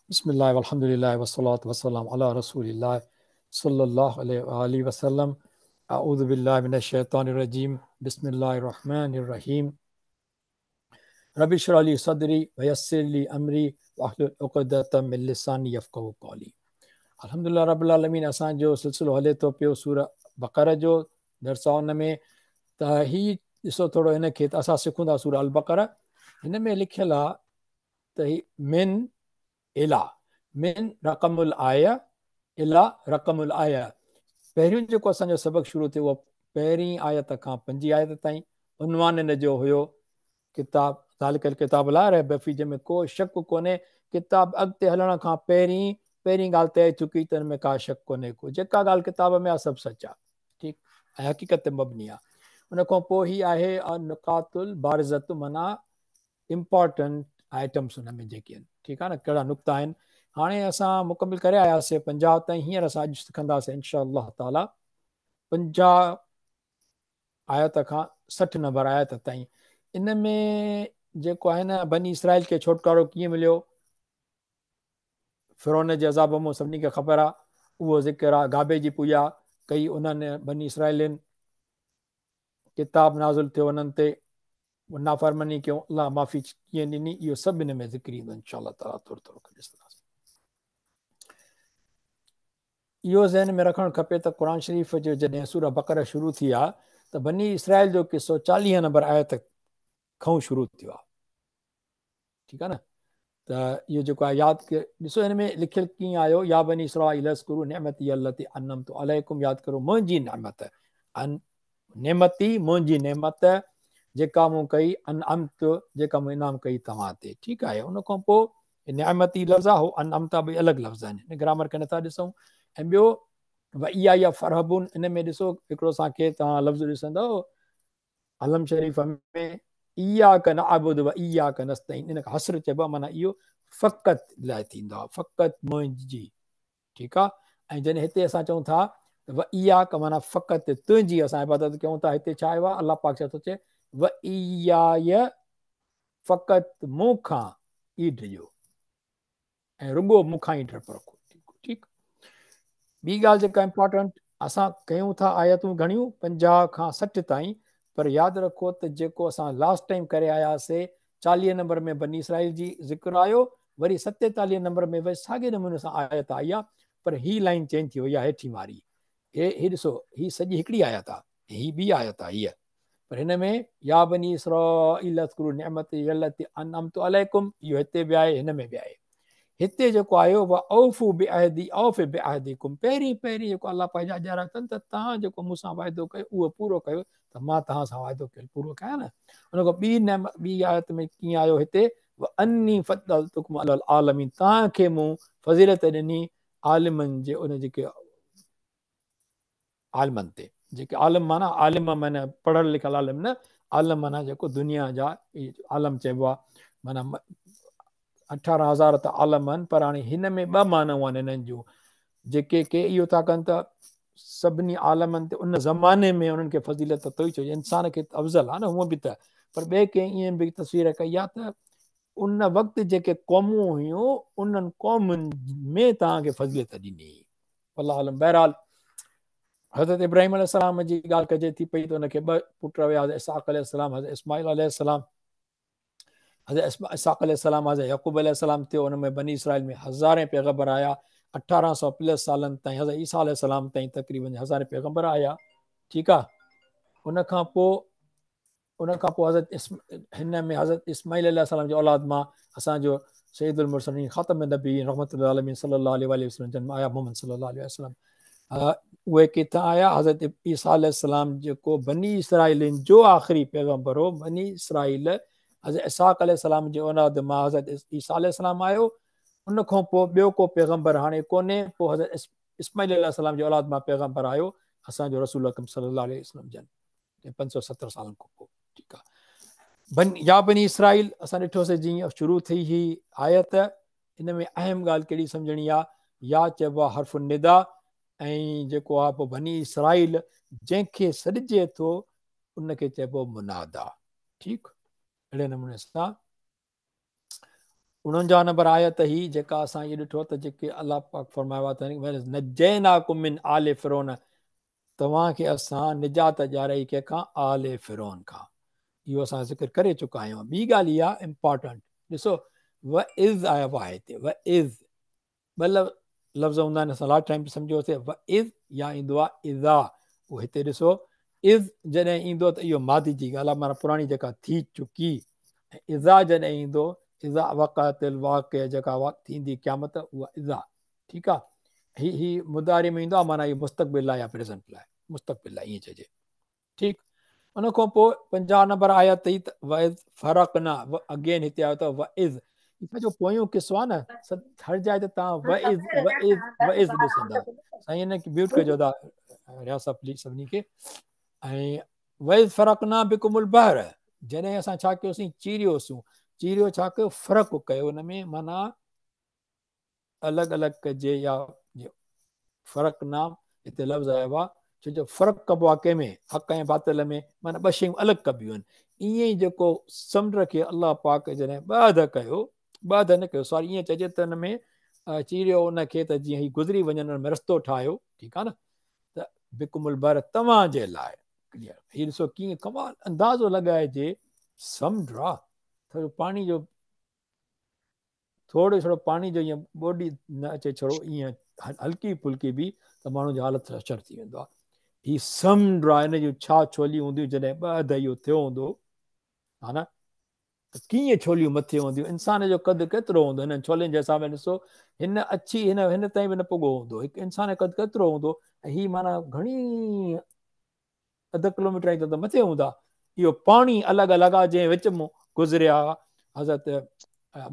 Bismillah, walhamdulillah, wassalatu wassalam ala rasulillah, sallallahu alayhi wa alihi wasallam. A'udhu billahi minash shaitanir rajeem. Bismillahir rahmanir rahim. Rabbi shrah li sadri wa yassir li amri wahlul uqdatam min lisani yafqahu qawli. Alhamdulillah Rabbil Alameen, असां जो सिलसिलो हले थो पियो सूरह बकरा जो दर्स आहे उन में, त ही ॾिसो थोरो हिनखे त असां सिखूं था सूरह अल बकरा। हिन में लिखियलु आहे त ही मिन इला, मिन रक़मुल आया, इला रक़मुल आया। पहिरियों जेको असांजो सबक़ शुरू थियो उहो पहिरीं आयत खां पंजी आयत ताईं। उन्वान हिन जो हुयो किताब ज़ालिकल किताब ला रैब फी, जंहिंमें को शक कोन्हे। किताब अॻिते हलण खां पहिरीं पहिरीं ॻाल्हि तय चुकी त हिन में का शक कोन्हे को, जेका ॻाल्हि किताब में आहे सभु सच आहे, ठीकु, ऐं हक़ीक़त ते मबनी आहे। उन खां पोइ ही आहे नुकातुल बारिज़त, माना इम्पोर्टेंट आइटम्स हुन में जेके आहिनि, ठीकु आहे न, कहिड़ा नुक्ता आहिनि। हाणे असां मुकमिल करे आयासीं 50 ताईं, हींअर असां अॼु सिखंदासीं इनशा अल्लाह ताला 50 आयत खां 60 नंबर आयत ताईं। इन में जेको आहे न, बनी इसराइल खे छुटकारो कीअं मिलियो फिरौन जे अज़ाब मां, सभिनी खे ख़बर आहे, उहो ज़िक्र आहे। गाबे जी पूॼा कई उन्हनि बनी इसराइलिन, किताब नाज़िल थियो उन्हनि ते, नाफ़रमानी कयूं, अल्लाह माफ़ी कीअं ॾिनी, इहो सभु हिन में ज़िक्र ईंदो इंशा अल्लाह ताला। थोरो थोरो करे ॾिसंदासीं। इहो ज़हन में रखणु खपे त क़ुरान शरीफ़ जो जॾहिं सूरह बकरा शुरू थी आहे त बनी इसराइल जो किसो 40 नंबर आयत खां शुरू थियो आहे, ठीकु आहे न। त इहो जेको आहे यादि करे ॾिसो, हिन में लिखियलु कीअं आयो, या बनी इसराइल अज़कुरू निअमती अल्लती अनअमतु अलैकुम, यादि करो मुंहिंजी निअमत, अन निअमती मुंहिंजी निअमत जेका मूं कई, अनअमत जेका मूं इनाम कई तव्हां ते, ठीकु आहे। उन खां पोइ निअमती लफ़्ज़ आहे, अनअमता बि अलॻि लफ़्ज़ आहिनि, हिन ग्रामर खे नथा ॾिसूं। ऐं ॿियो वइया या फरहबुन, हिन में ॾिसो हिकिड़ो असांखे तव्हां लफ़्ज़ ॾिसंदव अलम शरीफ़ में, इयाक नअबुदु व इयाक नस्तईन, इन खे हस्र चइबो आहे, माना इहो फ़क़ति लाइ थींदो आहे, फ़क़ति मुंहिंजी, ठीकु आहे। ऐं जॾहिं हिते असां चऊं था व इयाक माना फ़क़ति तुंहिंजी असां इबादत कयूं था, हिते छा आयो आहे, अलाह पाक छा थो चए, व इयाय फ़क़ति मूंखां ई डिॼो ऐं रुगो मूंखां ई ड्रप रखो, ठीकु। ॿी ॻाल्हि जेका इम्पोर्टेंट असां कयूं था, आयतूं घणियूं 50 खां 60 ताईं, पर यादि रखो त जेको असां लास्ट टाइम करे आयासीं 40 नंबर में बनी इसराइल जी ज़िक्र आयो, वरी 47 नंबर में वरी साॻे नमूने सां आयत आई आहे, पर ही लाइन चेंज थी वई आहे हेठी वारी। हे ॾिसो, ही सॼी हिकिड़ी आयत आहे, ही ॿी आयत आहे हीअ, पर हिन में या बनी इसराइल अज़कुरू निअमती अल्लती अनअमतु अलैकुम, इहो हिते बि आहे, हिन में बि आहे। हिते जेको आयो व औफ़ू बिअहदी औफ़ बिअहदिकुम, पहिरीं पहिरीं जेको अलाह पंहिंजा ॼारा अथनि त तव्हां जेको मूंसां वाइदो कयो उहो पूरो कयो, त मां तव्हां सां वाइदो कयल पूरो कयां न। उन खां ॿी आयत में कीअं आयो हिते, व अन्नी फ़द्दलतुकुम अलल आलमीन, तव्हांखे मूं फ़ज़ीलत ॾिनी आलिमनि जे, उन जेके आलिमनि ते, जेके आलिम माना आलिम माना पढ़ियल लिखियल आलिम न, आलिम माना जेको दुनिया जा आलम चइबो आहे, माना 18,000 त आलम आहिनि, पर हाणे हिन में ॿ मानाऊं आहिनि हिननि जूं, जेके के इहो था कनि त सभिनी आलमनि ते उन ज़माने में उन्हनि खे फ़ज़ीलत त हुई, छो इंसान खे अफ़ज़ल आहे न हूअं बि त, पर ॿिए कंहिं ईअं बि तस्वीर कई आहे त उन वक़्तु जेके क़ौमूं हुयूं उन्हनि क़ौमुनि में तव्हांखे फ़ज़ीलत ॾिनी, अलाह आलम। बहरहाल हज़रत इब्राहिम अलैहिस्सलाम जी ॻाल्हि कजे थी पई त हुनखे ॿ पुट हुया, हज़रत इसहाक़ अलैहिस्सलाम, हज़रत इस्माइल अलैहिस्सलाम। हज़रत इसहाक़ अलैहिस्सलाम हज़रत याक़ूब अलैहिस्सलाम थियो, उन में बनी इसराइल में हज़ारे पैगंबर आया, 1800 प्लस सालनि ताईं हज़रत ईसा अलैहिस्सलाम ताईं तक़रीबन हज़ारे पैगंबर आया, ठीकु आहे। उन खां पोइ हज़रत हिन में हज़रत इस्माइल अलैहिस्सलाम जे औलाद मां असांजो सैयदुल मुरसलीन ख़ातम नबी रहमतुल आलमीन सल्लल्लाहु अलैहि वसल्लम जन्म आया, मोहम्मद सल्लल्लाहु अलैहि वसल्लम। उहे किथां आया, हज़रत ईसा अलैहिस्सलाम जेको बनी इसराइलिन जो आख़िरी पैगंबर हो, बनी इसराइल हज़रत इसहाक़ अलैहिस्सलाम जे औलाद मां हज़रत ईसा अलैहिस्सलाम आयो, उन खां पोइ ॿियो को पैगंबर हाणे कोन्हे, पोइ हज़रत इस्माइल अलैहिस्सलाम जे औलाद मां पैगंबर आयो असांजो रसूल अकरम सल्लल्लाहु अलैहि वसल्लम जन 570 सालनि खां पोइ, ठीकु आहे। या बनी इसराइल असां ॾिठोसीं जीअं शुरू थी ही आयत, इन में अहम ॻाल्हि कहिड़ी सम्झणी आहे, या चइबो आहे हर्फ़ निदा, ऐं जेको आहे पोइ बनी इसराइल जंहिंखे सॾिजे थो उनखे चइबो मुनादा, ठीकु। अहिड़े नमूने सां 49 نمبر آيت هي جيڪا اسان اهو ڏٺو ته جيڪي الله پاڪ فرمايو آهي ته نجيناڪم من آل فرعون، توهان کي اسان نجات ڏياري ڪنهن کان؟ آل فرعون کان. اهو اسان ذڪر ڪري چڪا آهيون. ٻي ڳالهه اها امپارٽنٽ ڏسو واذ آيو آهي هتي، واذ ٻه لفظ هوندا آهن، اسان لاسٽ ٽائيم به سمجهيوسي، واذ يا ايندو آهي اذا. اهو هتي ڏسو اذ جڏهن ايندو ته اهو ماضي جي ڳالهه آهي، معنيٰ پراڻي جيڪا ٿي چڪي، ۽ اذا جڏهن ايندو اذا وقعت الواقعه جيڪا ٿيندي قيامت اها اذا. ٺيڪ آهي، هي مضارع ۾ ايندو آهي، معنيٰ اهو مستقبل لاء يا پريزنٽ لاء، مستقبل لاء ائين چئجي. ٺيڪ، ان کان پوء 50 نمبر آيت تي ته واذ فرقنا، اگين هتي آيو ته واذ، هي سڄو پويون قصو آهي نه، سڀ هر جاء تي توهان واذ واذ واذ ڏسندا. سائين هن کي ميوٽ ڪجو دا رياض صاحب پليز سڀني کي. ۽ واذ فرقنا بكم البحر، جڏهن اسان ڇا ڪيوسين، چيريوسون، چيريو ڇا ڪيو، فرق ڪيو ان ۾ معنيٰ الڳ الڳ ڪجي يا فرقنا هتي لفظ آيو آهي، ڇو جو فرق ڪبو آهي ڪنهن ۾ حق ۽ باطل ۾ معنيٰ ٻه شيون الڳ ڪبيون آهن. ائين ئي جيڪو سمنڊ کي الله پاڪ جڏهن ٻه اڌ ڪيو، ٻه اڌ نه ڪيو سوري، ائين چئجي ته ان ۾ چيريو ان کي ته جيئن هي گذري وڃن، ان ۾ رستو ٺاهيو، ٺيڪ آهي نه، ته بڪم البحر توهان جي لاء ڪليئر. هي ڏسو ڪيئن ڪمال اندازو لڳائجي، سمنڊ آ ٿورو پاڻي جو، ٿورو ٿورو پاڻي جو ائين ٻوڏي نه اچي ڇڙو ائين هلڪي ڦلڪي به ته ماڻهو جو حالت حشر ٿي ويندو آهي. هي سمنڊ آهي، ان جون ڇا ڇوليون هونديون جڏهن ٻه اڌ اهو ٿيو هوندو ها نه، ته ڪيئن ڇوليون مٿي هونديون، انسان جو قد ڪيترو هوندو هنن ڇولين جي حساب ۾ ڏسو، هن اڇي هن تائين به نه پڳو هوندو، هڪ انسان جو قد ڪيترو هوندو، ۽ هي معنيٰ گهڻي اڌ ڪلوميٽر تائين ته مٿي هوندا. اهو پاڻي الڳ الڳ آ جنهن وچ مون گذريا. حضرت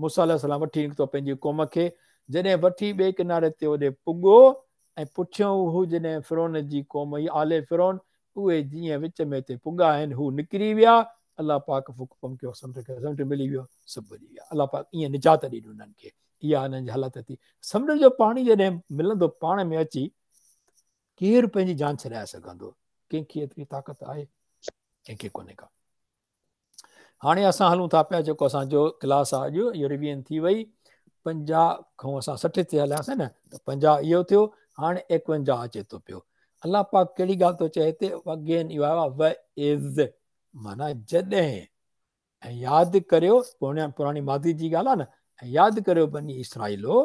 موسيٰ عليه السلام وٺي نڪتو پنهنجي قوم کي، جڏهن وٺي ٻئي ڪناري تي اوڏي پڳو ۽ پٺيون هو جڏهن فرعون جي قوم هئي آل فرعون، اهي جيئن وچ ۾ اتي پڳا آهن هو نڪري ويا، الله پاڪ حڪم ڪيو سمنڊ کي سمنڊ ملي ويو، سڀ ٻڏي ويا. الله پاڪ ائين نجات ڏني انهن کي. اها انهن جي حالت ٿي. سمنڊ جو پاڻي جڏهن ملندو پاڻ ۾ اچي ڪير پنهنجي جان ڇڏائي سگهندو؟ ڪنهن کي ايتري طاقت آهي؟ ڪنهن کي ڪونهي ڪا. هاڻي اسان هلون ٿا پيا جيڪو اسان جو ڪلاس آ اڄ اهو ريويزن ٿي وئي. 50 کان اسان 60 تي هلياسين نه، ته 50 اهو ٿيو، هاڻي 51 اچي ٿو پيو. الله پاڪ ڪهڙي ڳالهه ٿو چئي هتي؟ اگين اهو آيو آ واذ، معنيٰ جڏهن، ۽ ياد ڪريو، پراڻي ماضي جي ڳالهه آ نه، ۽ ياد ڪريو بني اسرائيلو،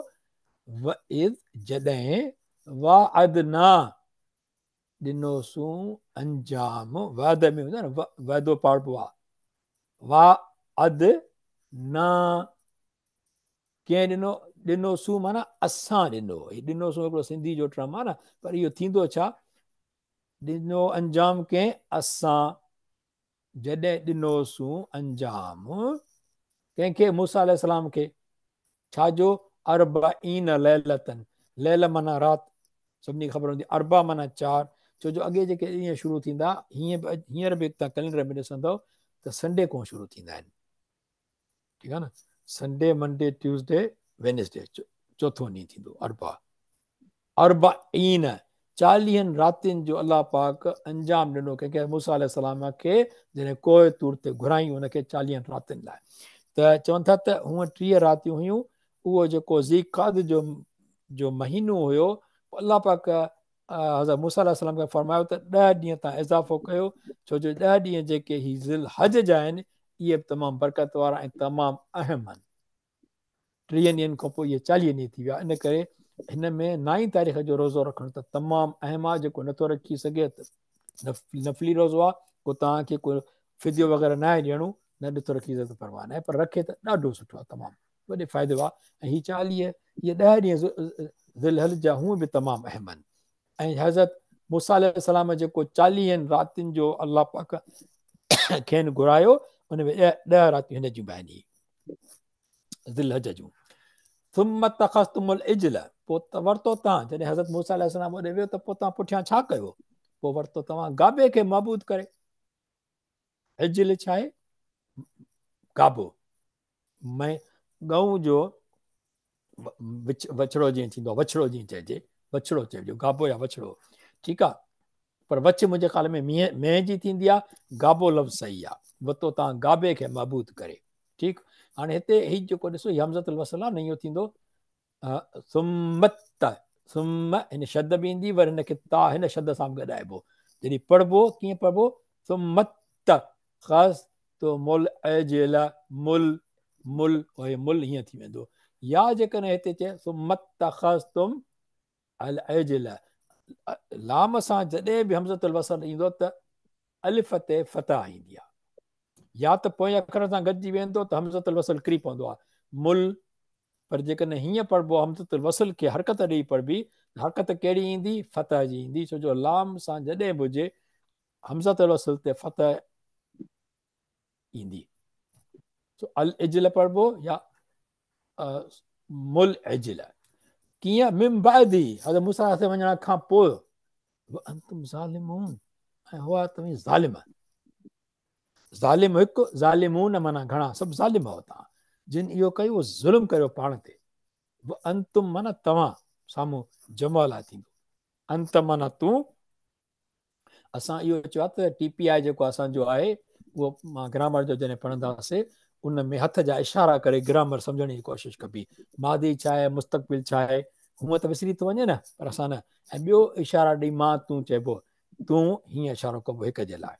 واذ جڏهن، واعدنا ڏنوسون انجام، وعد ۾ هوندو آ نه وعدو پاڙبو آ، واعدنا ڪنهن ڏنو، ڏنوسون معنيٰ اسان ڏنو، هي ڏنوسون هڪڙو سنڌي جو ٽرم آ نه، پر اهو ٿيندو ڇا، ڏنو انجام ڪنهن، اسان جڏهن ڏنوسون انجام ڪنهن کي، موسيٰ عليه السلام کي، ڇا جو، اربعين ليلة، ليله معنيٰ رات، سڀني کي خبر هوندي، اربع معنيٰ چار، ڇو جو اڳي جيڪي ڏينهن شروع ٿيندا، هينئر به توهان ڪئلينڊر ۾ ڏسندؤ ته سنڊي کان شروع ٿيندا آهن، ٺيڪ آهي نه، سنڊي، منڊي، ٽيوزڊي، وينسڊي، چوٿون ڏينهن ٿيندو اربع. اربعين، چاليهن راتين جو الله پاڪ انجام ڏنو ڪنهن کي، موسيٰ عليه السلام کي، جڏهن ڪوه طور تي گهرايائين ان کي چاليهن راتين لاء، ته چون ٿا ته هونء 30 راتيون هيون، اهو جيڪو ذي قعد جو مهينو هيو، پوء الله پاڪ حضرت موسيٰ عليه السلام کي فرمايو ته 10 ڏينهن تان اضافو ڪيو، ڇو جو 10 ڏينهن جيڪي هي ذي الحج جا آهن اهي به تمام برڪت وارا ۽ تمام اهم آهن. 30 ڏينهن کان پوء اهي 40 ڏينهن ٿي ويا، ان ڪري هن ۾ نائين تاريخ جو روزو رکڻ ته تمام اهم آهي، جيڪو نٿو رکي سگهي ته نفلي روزو آهي، ڪو توهان کي ڪو فديو وغيره ناهي ڏيڻو، نه نٿو رکي سگهي ته پرواهه ناهي، پر رکي ته ڏاڍو سٺو آهي، تمام وڏي فائدو آهي. ۽ هي 40 اهي 10 ڏينهن ذي الحج جا هونء به تمام اهم آهن. ۽ حضرت موسيٰ عليه السلام جيڪو 40 راتين جو الله پاڪ کين گهرايو، ان ۾ 10 راتيون هن جون به آهن، هي ذي الحج جون. ثم اتخذتم العجل، پوء ورتو توهان، جڏهن حضرت موسيٰ عليه السلام اوڏي ويو ته پوء توهان پٺيان ڇا ڪيو؟ پوء ورتو توهان گابي کي معبود ڪري. عجل ڇا آهي؟ گابو، مين ڳئون جو وڇڙو جيئن ٿيندو آهي، وڇڙو جيئن چئجي، وڇڙو چئجو، گابو يا وڇڙو، ٺيڪ آهي. پر وڇ منهنجي خيال ۾ مينهن جي ٿيندي آهي، گابو لفظ صحيح آهي. ورتو تان گابي کي معبود ڪري، ٺيڪ. هاڻي هتي هي جيڪو ڏسو هي همزة الوصل آهي نه، اهو ٿيندو ثم ثم، هن شد به ايندي، وري هن کي تا هن شد سان به گڏائبو. جڏهن پڙهبو ڪيئن پڙهبو؟ ثم اتخذتم العجل، مل مل، هي مل هيئن ٿي ويندو. يا جيڪڏهن هتي چئي ثم اتخذتم العجل، لام سان جڏهن به همزة الوصل ايندو ته الف تي فتح ايندي آهي، يا ته پوئين اکر سان گڏجي ويندو ته همزة الوصل ڪري پوندو آهي مل. پر جيڪڏهن هيئن پڙهبو همزة الوصل کي حرڪت ڏيئي پڙهبي ته حرڪت ڪهڙي ايندي؟ فتح جي ايندي، ڇو جو لام سان جڏهن به هجي همزة الوصل تي فتح ايندي. سو العجل پڙهبو يا مل عجل. ڪيئن؟ من بعده، حضرت موسيٰ عليه السلام وڃڻ کان پوء، وانتم ظالمون، ۽ هئا توهين ظالم. ظالم هڪ، ظالمون معنيٰ گهڻا، سڀ ظالم هئا توهان. جن اهو ڪيو اهو ظلم ڪيو پاڻ تي. وانتم معنيٰ توهان، سامهون جمع لاء ٿيندو. انت معنيٰ تون. اسان اهو چيو آهي ته ٽي پي آء جيڪو اسان جو آهي اهو مان گرامر جو جڏهن پڙهنداسي ان ۾ هٿ جا اشارا ڪري گرامر سمجهڻ جي ڪوشش ڪبي. ماضي ڇا آهي، مستقبل ڇا آهي، هونء ته وسري ٿو وڃي نه، پر اسان نه، ۽ ٻيو اشارا ڏئي مان تون چئبو، تون هيئن اشارو ڪبو هڪ جي لاء.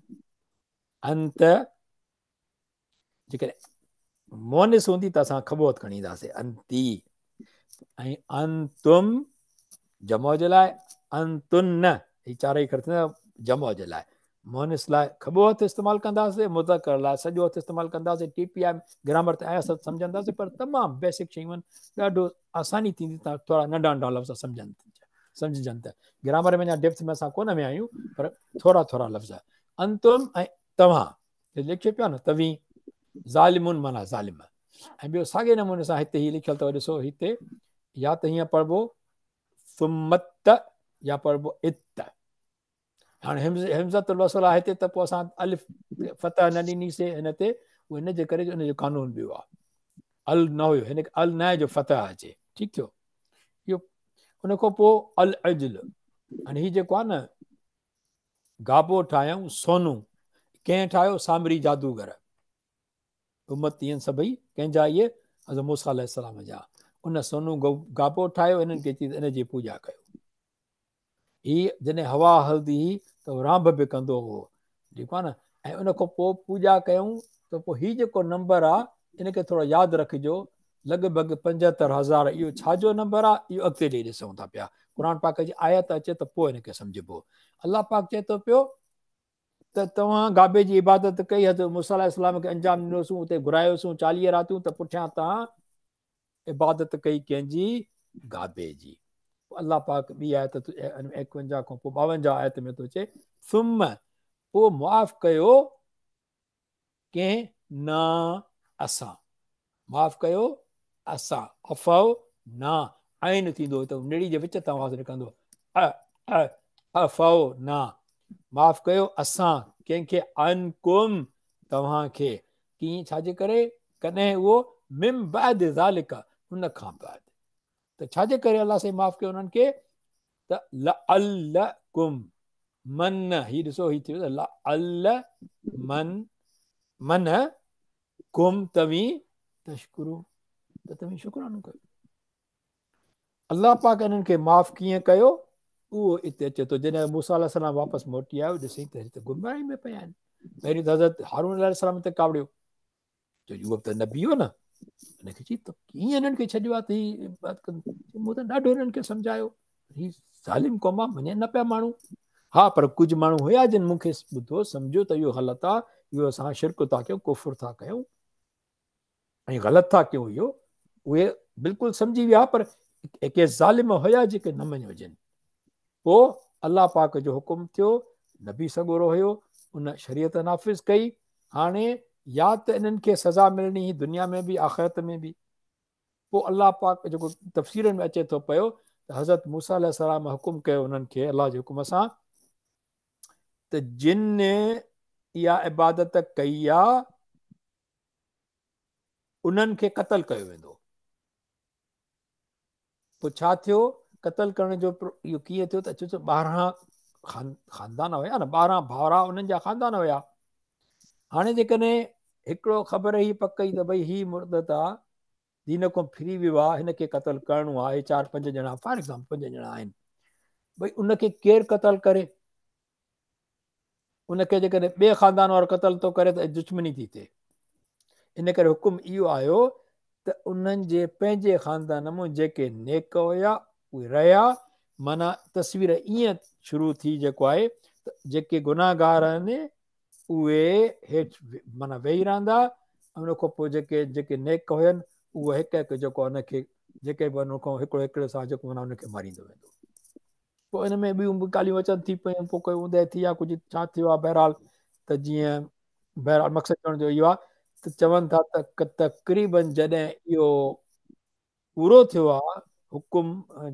انت جيڪڏهن مؤنث هوندي ته اسان کٻو هٿ کڻي اينداسين انتي، ۽ انتم جمع جي لاء، انتن، هي چارئي اکر ٿيندا جمع جي لاء. مؤنث لاء کٻو هٿ استعمال ڪنداسين، مذڪر لاء سڄو هٿ استعمال ڪنداسين. ٽي پي آء گرامر تي آيا سڀ سمجهنداسين، پر تمام بيسڪ شيون آهن، ڏاڍو آساني ٿيندي ته ٿورا ننڍا ننڍا لفظ سمجهجن ته گرامر ۾ اڃا ڊيپٿ ۾ اسان ڪونه ويا آهيون، پر ٿورا ٿورا لفظ انتم ۽ توهان لکيو پيو نه، توهين ظالمون معنيٰ ظالم. ۽ ٻيو ساڳئي نموني سان هتي هي لکيل اٿو ڏسو، هتي يا ته هيئن پڙهبو ثمت يا پڙهبو ات. هاڻي همزة الوصل آهي هتي ته پوء اسان الف فتح نه ڏنيسي هن تي، اهو هن جي ڪري جو ان جو قانون ٻيو آهي، ال نه هيو، هن کي ال نه آهي جو فتح اچي. ٺيڪ ٿيو اهو. ان کان پوء العجل، هاڻي هي جيڪو آهي نه گابو ٺاهيائون سونو، ڪنهن ٺاهيو؟ سامري جادوگر. امتي آهن سڀئي ڪنهن جا؟ اهي حضرت موسيٰ عليه السلام جا. ان سونو گابو ٺاهيو، انهن کي چي ته ان جي پوڄا ڪيو. هي جڏهن هوا هلندي هئي ته رانڀ به ڪندو هو، ٺيڪ آهي نه. ۽ ان کان پوء پوڄا ڪيائون ته پوء هي جيڪو نمبر آهي ان کي ٿورو ياد رکجو، لڳ ڀڳ 75,000. اهو ڇا جو نمبر آهي؟ اهو اڳتي ڏئي ڏسون ٿا پيا. قرآن پاڪ جي آيت اچي ته پوء ان کي سمجهبو. الله پاڪ چئي ٿو پيو ته توهان گابي جي عبادت ڪئي، حضرت موسيٰ عليه السلام کي انجام ڏنوسون، اتي گهرايوسون 40 راتيون، ته پٺيان توهان عبادت ڪئي ڪنهن جي؟ گابي جي. الله پاڪ ٻي آيت 51 کان پوء 52 آيت ۾ ٿو چئي ثم پوء معاف ڪيو ڪنهن؟ نا اسان معاف ڪيو اسان. عفو نا عين ٿيندو ته نڙي جي وچ تان آواز نڪرندو، ا ا عفو نا معاف ڪيو اسان ڪنهن کي؟ عنڪم توهان کي. ڪيئن؟ ڇا جي ڪري؟ ڪڏهن؟ اهو من بعد ذالڪ ان کان بعد. ته ڇا جي ڪري الله سائين معاف ڪيو انهن کي؟ ته لعلڪم من، هي ڏسو هي ٿيو ته لعل من، من ڪم توهين تشڪرون، ته توهين شڪرانو ڪيو. الله پاڪ انهن کي معاف ڪيئن ڪيو؟ اهو اتي اچي ٿو. جڏهن موسيٰ عليه السلام واپس موٽي آيو، ڏسي ته هت گمراهي ۾ پيا آهن. پهرين ته حضرت هارون عليه السلام تي ڪاوڙيو، ڇو جو اهو ته نبي هو نه. هن کي چي ته ڪيئن انهن کي ڇڏيو آهي ته هي بات ڪن؟ مون ته ڏاڍو انهن کي سمجهايو، هي ظالم قوم آهي، مڃين نه پيا ماڻهو. ها پر ڪجهه ماڻهو هيا جن مون کي ٻڌو، سمجهيو ته اهو غلط آهي، اهو اسان شرڪ ٿا ڪيون، ڪفر ٿا ڪيون ۽ غلط ٿا ڪيون. اهو اهي بلڪل سمجهي ويا، پر ڪي ظالم هيا جيڪي نه مڃيو جن. پوء الله پاڪ جو حڪم ٿيو، نبي سڳورو هيو، ان شريعت نافذ ڪئي. هاڻي يا ته انهن کي سزا ملڻي هئي دنيا ۾ به آخرت ۾ به. پوء الله پاڪ جيڪو تفسيرن ۾ اچي ٿو پيو ته حضرت موسيٰ عليه السلام حڪم ڪيو انهن کي الله جي حڪم سان ته جن اها عبادت ڪئي آ انهن کي قتل ڪيو ويندو. پوء ڇا ٿيو؟ قتل ڪرڻ جو اهو ڪيئن ٿيو ته اچو ته 12 خاندان هيا نه، 12 ڀائرا انهن جا خاندان هيا. هاڻي جيڪڏهن هڪڙو خبر هئي پڪ ئي ته ڀئي هي مرتد آ، دين کان ڦري ويو آ، هن کي قتل ڪرڻو آ، هي چار پنج ڄڻا فار ايگزامپل پنج ڄڻا آهن، ڀئي ان کي ڪير قتل ڪري؟ ان کي جيڪڏهن ٻئي خاندان وارو قتل ٿو ڪري ته دشمني ٿي ٿئي. ان ڪري حڪم اهو آيو ته انهن جي پنهنجي خاندان مان جيڪي نيڪ هيا اهي رهيا، معنيٰ تصوير ائين شروع ٿي جيڪو آهي ته جيڪي گناهگار آهن اهي هيٺ معنيٰ ويهي رهندا ۽ ان کان پوء جيڪي جيڪي نيڪ هين اهي هڪ هڪ جيڪو ان کي جيڪي به ان کان هڪڙو هڪڙي سان جيڪو معنيٰ ان کي ماريندو ويندو. پوء ان ۾ ٻيون به ڳالهيون اچن ٿي پيون، پوء ڪوئي اوندهه ٿي يا ڪجهه ڇا ٿيو آهي، بهرحال ته جيئن بهرحال مقصد چوڻ جو اهو آهي ته چون ٿا ته تقريبن جڏهن اهو پورو ٿيو آهي حڪم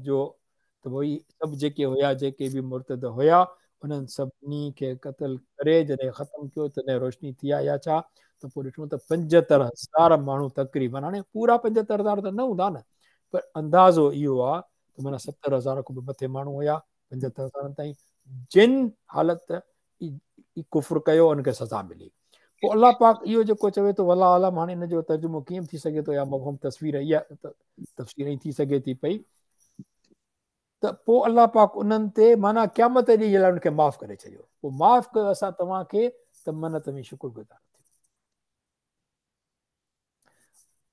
جو ته ڀئي سڀ جيڪي هيا جيڪي به مرتد هيا انهن سڀني کي قتل ڪري جڏهن ختم ڪيو تڏهن روشني ٿي آهي يا ڇا ته پوء ڏٺو ته 75,000 ماڻهو تقريبن، هاڻي پورا 75,000 ته نه هوندا نه پر اندازو اهو آهي ته معنيٰ 70,000 کان به مٿي ماڻهو هيا 75,000 تائين جن حالت ڪفر ڪيو ان کي سزا ملي. پوء الله پاڪ اهو جيڪو چوي ٿو والله اعلم، هاڻي ان جو ترجمو ڪيئن به ٿي سگهي ٿو يا مفهوم تصوير اها تفسير ائين ٿي سگهي ٿي پئي ته پوء الله پاڪ انهن تي معنيٰ قيامت ڏينهن جي لاء انهن کي معاف ڪري ڇڏيو. پوء معاف ڪيو اسان توهان کي ته من توهين شڪر گذار ٿيو.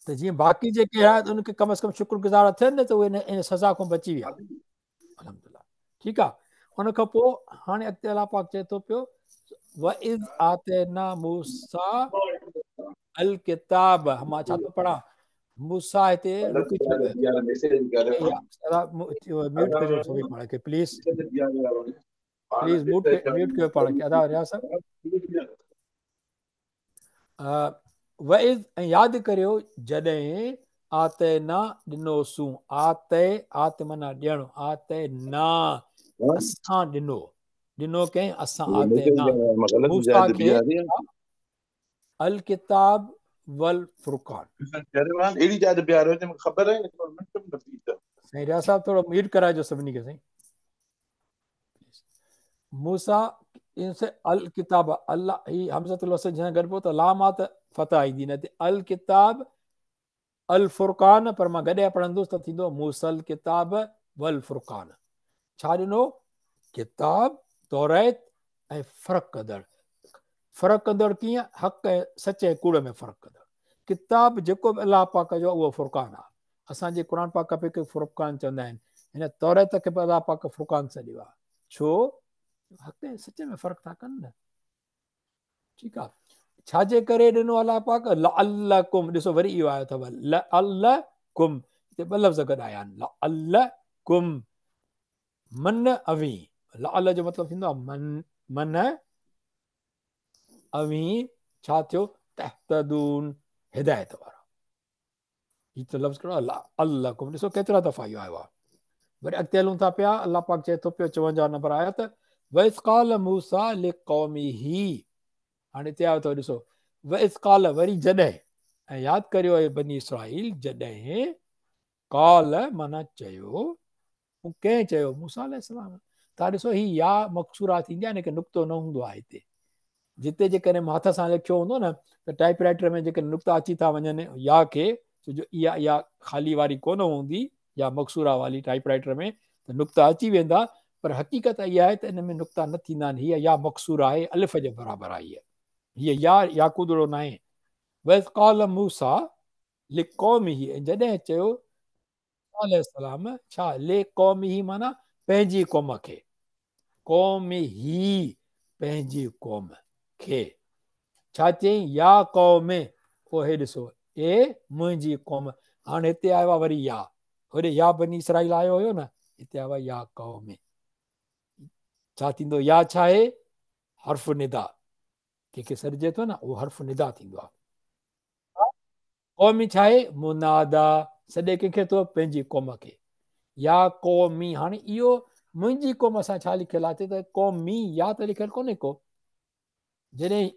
ته جيئن باقي جيڪي آهن انهن کي ڪم از ڪم شڪر گذار ٿين نه ته اهي ان سزا کان بچي ويا. الحمدلله ٺيڪ آ. ان کان پوء هاڻي اڳتي الله پاڪ چئي ٿو پيو واذ آتينا موسيٰ الڪتاب، مان ڇا ٿو پڙهان موسيٰ هتي رڪي ڇو ويو؟ ميوٽ ڪجو سڀئي پاڻ کي پليز، پليز ميوٽ ڪيو پاڻ کي. ادا رياض صاحب واذ ۽ ياد ڪريو جڏهن آتينا ڏنوسون، آتي آت معنيٰ ڏيڻ، آتينا اسان ڏنو، ڏنو ڪنهن؟ اسان آتينا موسيٰ کي الڪتاب والفرقان. سائين رياض صاحب ٿورو ميوٽ ڪرائجو سڀني کي سائين. موسيٰ ان سي الڪتاب الله هي همزة الوصل جنهن گڏ پوء ته لام آ ته فتح ايندي نه ته الڪتاب الفرقان، پر مان گڏي پڙهندس ته ٿيندو موسيٰ الڪتاب والفرقان. ڇا ڏنو؟ ڪتاب توريت ۽ فرق ڪندڙ. فرق ڪندڙ ڪيئن؟ حق ۽ سچ ۽ ڪوڙ ۾ فرق ڪندڙ ڪتاب جيڪو به الله پاڪ جو اهو فرقان آ. اسان جي قرآن پاڪ کي فرقان چوندا آهن، هن توريت کي به الله پاڪ فرقان سڏيو آ. ڇو؟ حق ۽ سچ ۾ فرق ٿا ڪن نه. ٺيڪ آ. ڇا جي ڪري ڏنو الله پاڪ؟ لعلکم، ڏسو وري اهو آيو اٿو لعلکم، هتي ٻه لفظ گڏ آيا آهن لعلکم، من اوهين، لعل جو مطلب ٿيندو آ من، من اوهين ڇا ٿيو؟ تهتدون، هدايت وارا. هي ته لفظ ڪهڙو آهي لعلکم، ڏسو ڪيترا دفعا اهو آيو آهي. وري اڳتي هلون ٿا پيا، الله پاڪ چئي ٿو پيو 54 نمبر آيت واذ قال موسيٰ لقومه، هاڻي هتي آيو اٿو ڏسو واذ قال، وري جڏهن، ۽ ياد ڪريو اي بني اسرائيل جڏهن قال معنيٰ چيو، ڪنهن چيو؟ موسيٰ عليه السلام. تان ڏسو هي يا مقصوره ٿيندي آهي، هن کي نقطو نه هوندو آهي هتي، جتي جيڪڏهن مان هٿ سان لکيو هوندو نه ته ٽائپ رائٽر ۾ جيڪڏهن نقطا اچي ٿا وڃن يا کي، ڇو جو اها يا خالي واري ڪونه هوندي، يا مقصوره والي ٽائپ رائٽر ۾ ته نقطا اچي ويندا، پر حقيقت اها آهي ته ان ۾ نقطا نه ٿيندا آهن. هيء يا مقصوره آهي، الف جي برابر آهي هيء، هيء يا ياقودڙو ناهي. واذ قال موسيٰ لقومه، ۽ جڏهن چيو موسيٰ عليه السلام ڇا لقومه معنيٰ پنهنجي قوم کي، قومه پنهنجي قوم کي، ڇا چيائين يا قوم، او هي ڏسو اي منهنجي قوم، هاڻ هتي آيو آهي وري يا، هوڏي يا بني اسرائيل آيو هيو نه، هتي آيو آهي يا قوم، ڇا ٿيندو يا ڇا آهي؟ حرف ندا، ڪنهن کي سڏجي ٿو نه اهو حرف ندا ٿيندو آهي. قومي ڇا آهي؟ منادا، سڏي ڪنهن کي ٿو؟ پنهنجي قوم کي. يا قومي، هاڻي اهو منهنجي قوم سان ڇا لکيل آهي ته قومي يا ته لکيل ڪونهي ڪو، جڏهن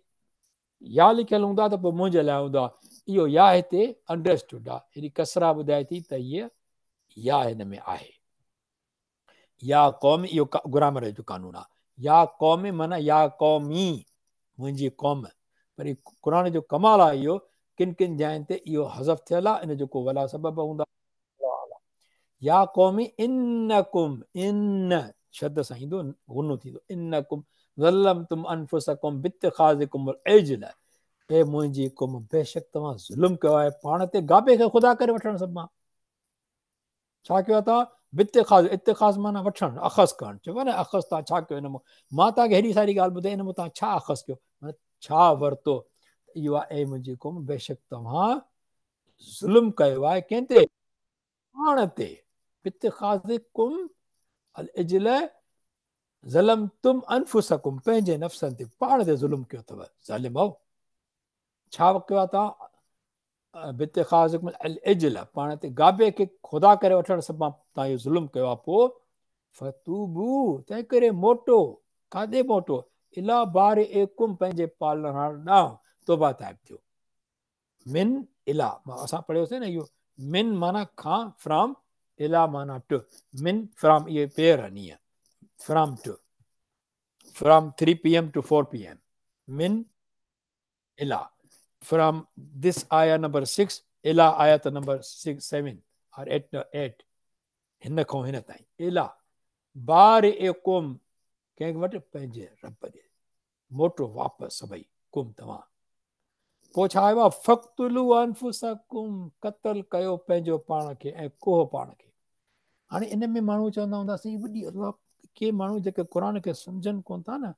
يا لکيل هوندو آهي ته پوء منهنجي لاء هوندو آهي. اهو يا هتي انڊرسٽوڊ آهي، هيڏي ڪسرا ٻڌائي ٿي ته هيء يا هن ۾ آهي. يا قوم، اهو گرامر جو قانون آهي. يا قوم معنيٰ يا قومي منهنجي قوم. پر قرآن جو ڪمال آهي اهو ڪن ڪن جاين تي اهو حذف ٿيل آهي ان جو ڪو ولا سبب هوندا. يا قوم انڪم ان شد سان ايندو غنو ٿيندو انڪم ظلمتم انفسڪم باتخاذڪم العجل اي منهنجي قوم بيشڪ توهان ظلم ڪيو آهي پاڻ تي گابي کي خدا ڪري وٺڻ سبب مان ڇا ڪيو آهي توهان باتخاذ اتخاذ معنيٰ وٺڻ اخذ ڪرڻ چئبو آهي نه اخذ توهان ڇا ڪيو ان مان مان توهان کي هيڏي ساري ڳالهه ٻڌائي ان مان توهان ڇا اخذ ڪيو معنيٰ ڇا ورتو اهو آهي اي منهنجي قوم بيشڪ توهان ظلم ڪيو آهي ڪنهن تي پاڻ تي باتخاذڪم العجل ظلمتم انفسکم پنهنجي نفسن تي پاڻ تي ظلم ڪيو اٿو ظالم آهو ڇا ڪيو آهي توهان باتخاذڪم العجل پاڻ تي گابي کي خدا ڪري وٺڻ سبب توهان اهو ظلم ڪيو آهي پوء فتوبو تنهن ڪري موٽو ڪاڏي موٽو الي بارئڪم پنهنجي پالڻهار ڏانهن توبه تائب ٿيو من الي اسان پڙهيوسين نه اهو من معنيٰ کان فرام الي معنيٰ ٽو من فرام اهي پيئر آهن ائين from to from 3 P M to 4 P M من الي فرام this آيا نمبر 6 الي آيت نمبر 6 7 اور 8 8 هن کان هن تائين الي بارئڪم ڪنهن وٽ پنهنجي رب ڏي موٽو واپس سڀئي قوم توهان. پوء ڇا آيو آهي فاقتلوا انفسکم قتل ڪيو پنهنجو پاڻ کي ۽ ڪهو پاڻ کي. هاڻي ان ۾ ماڻهو چوندا هوندا سائين وڏي الله ڪي ماڻهو جيڪي قرآن کي سمجهن ڪون ٿا نه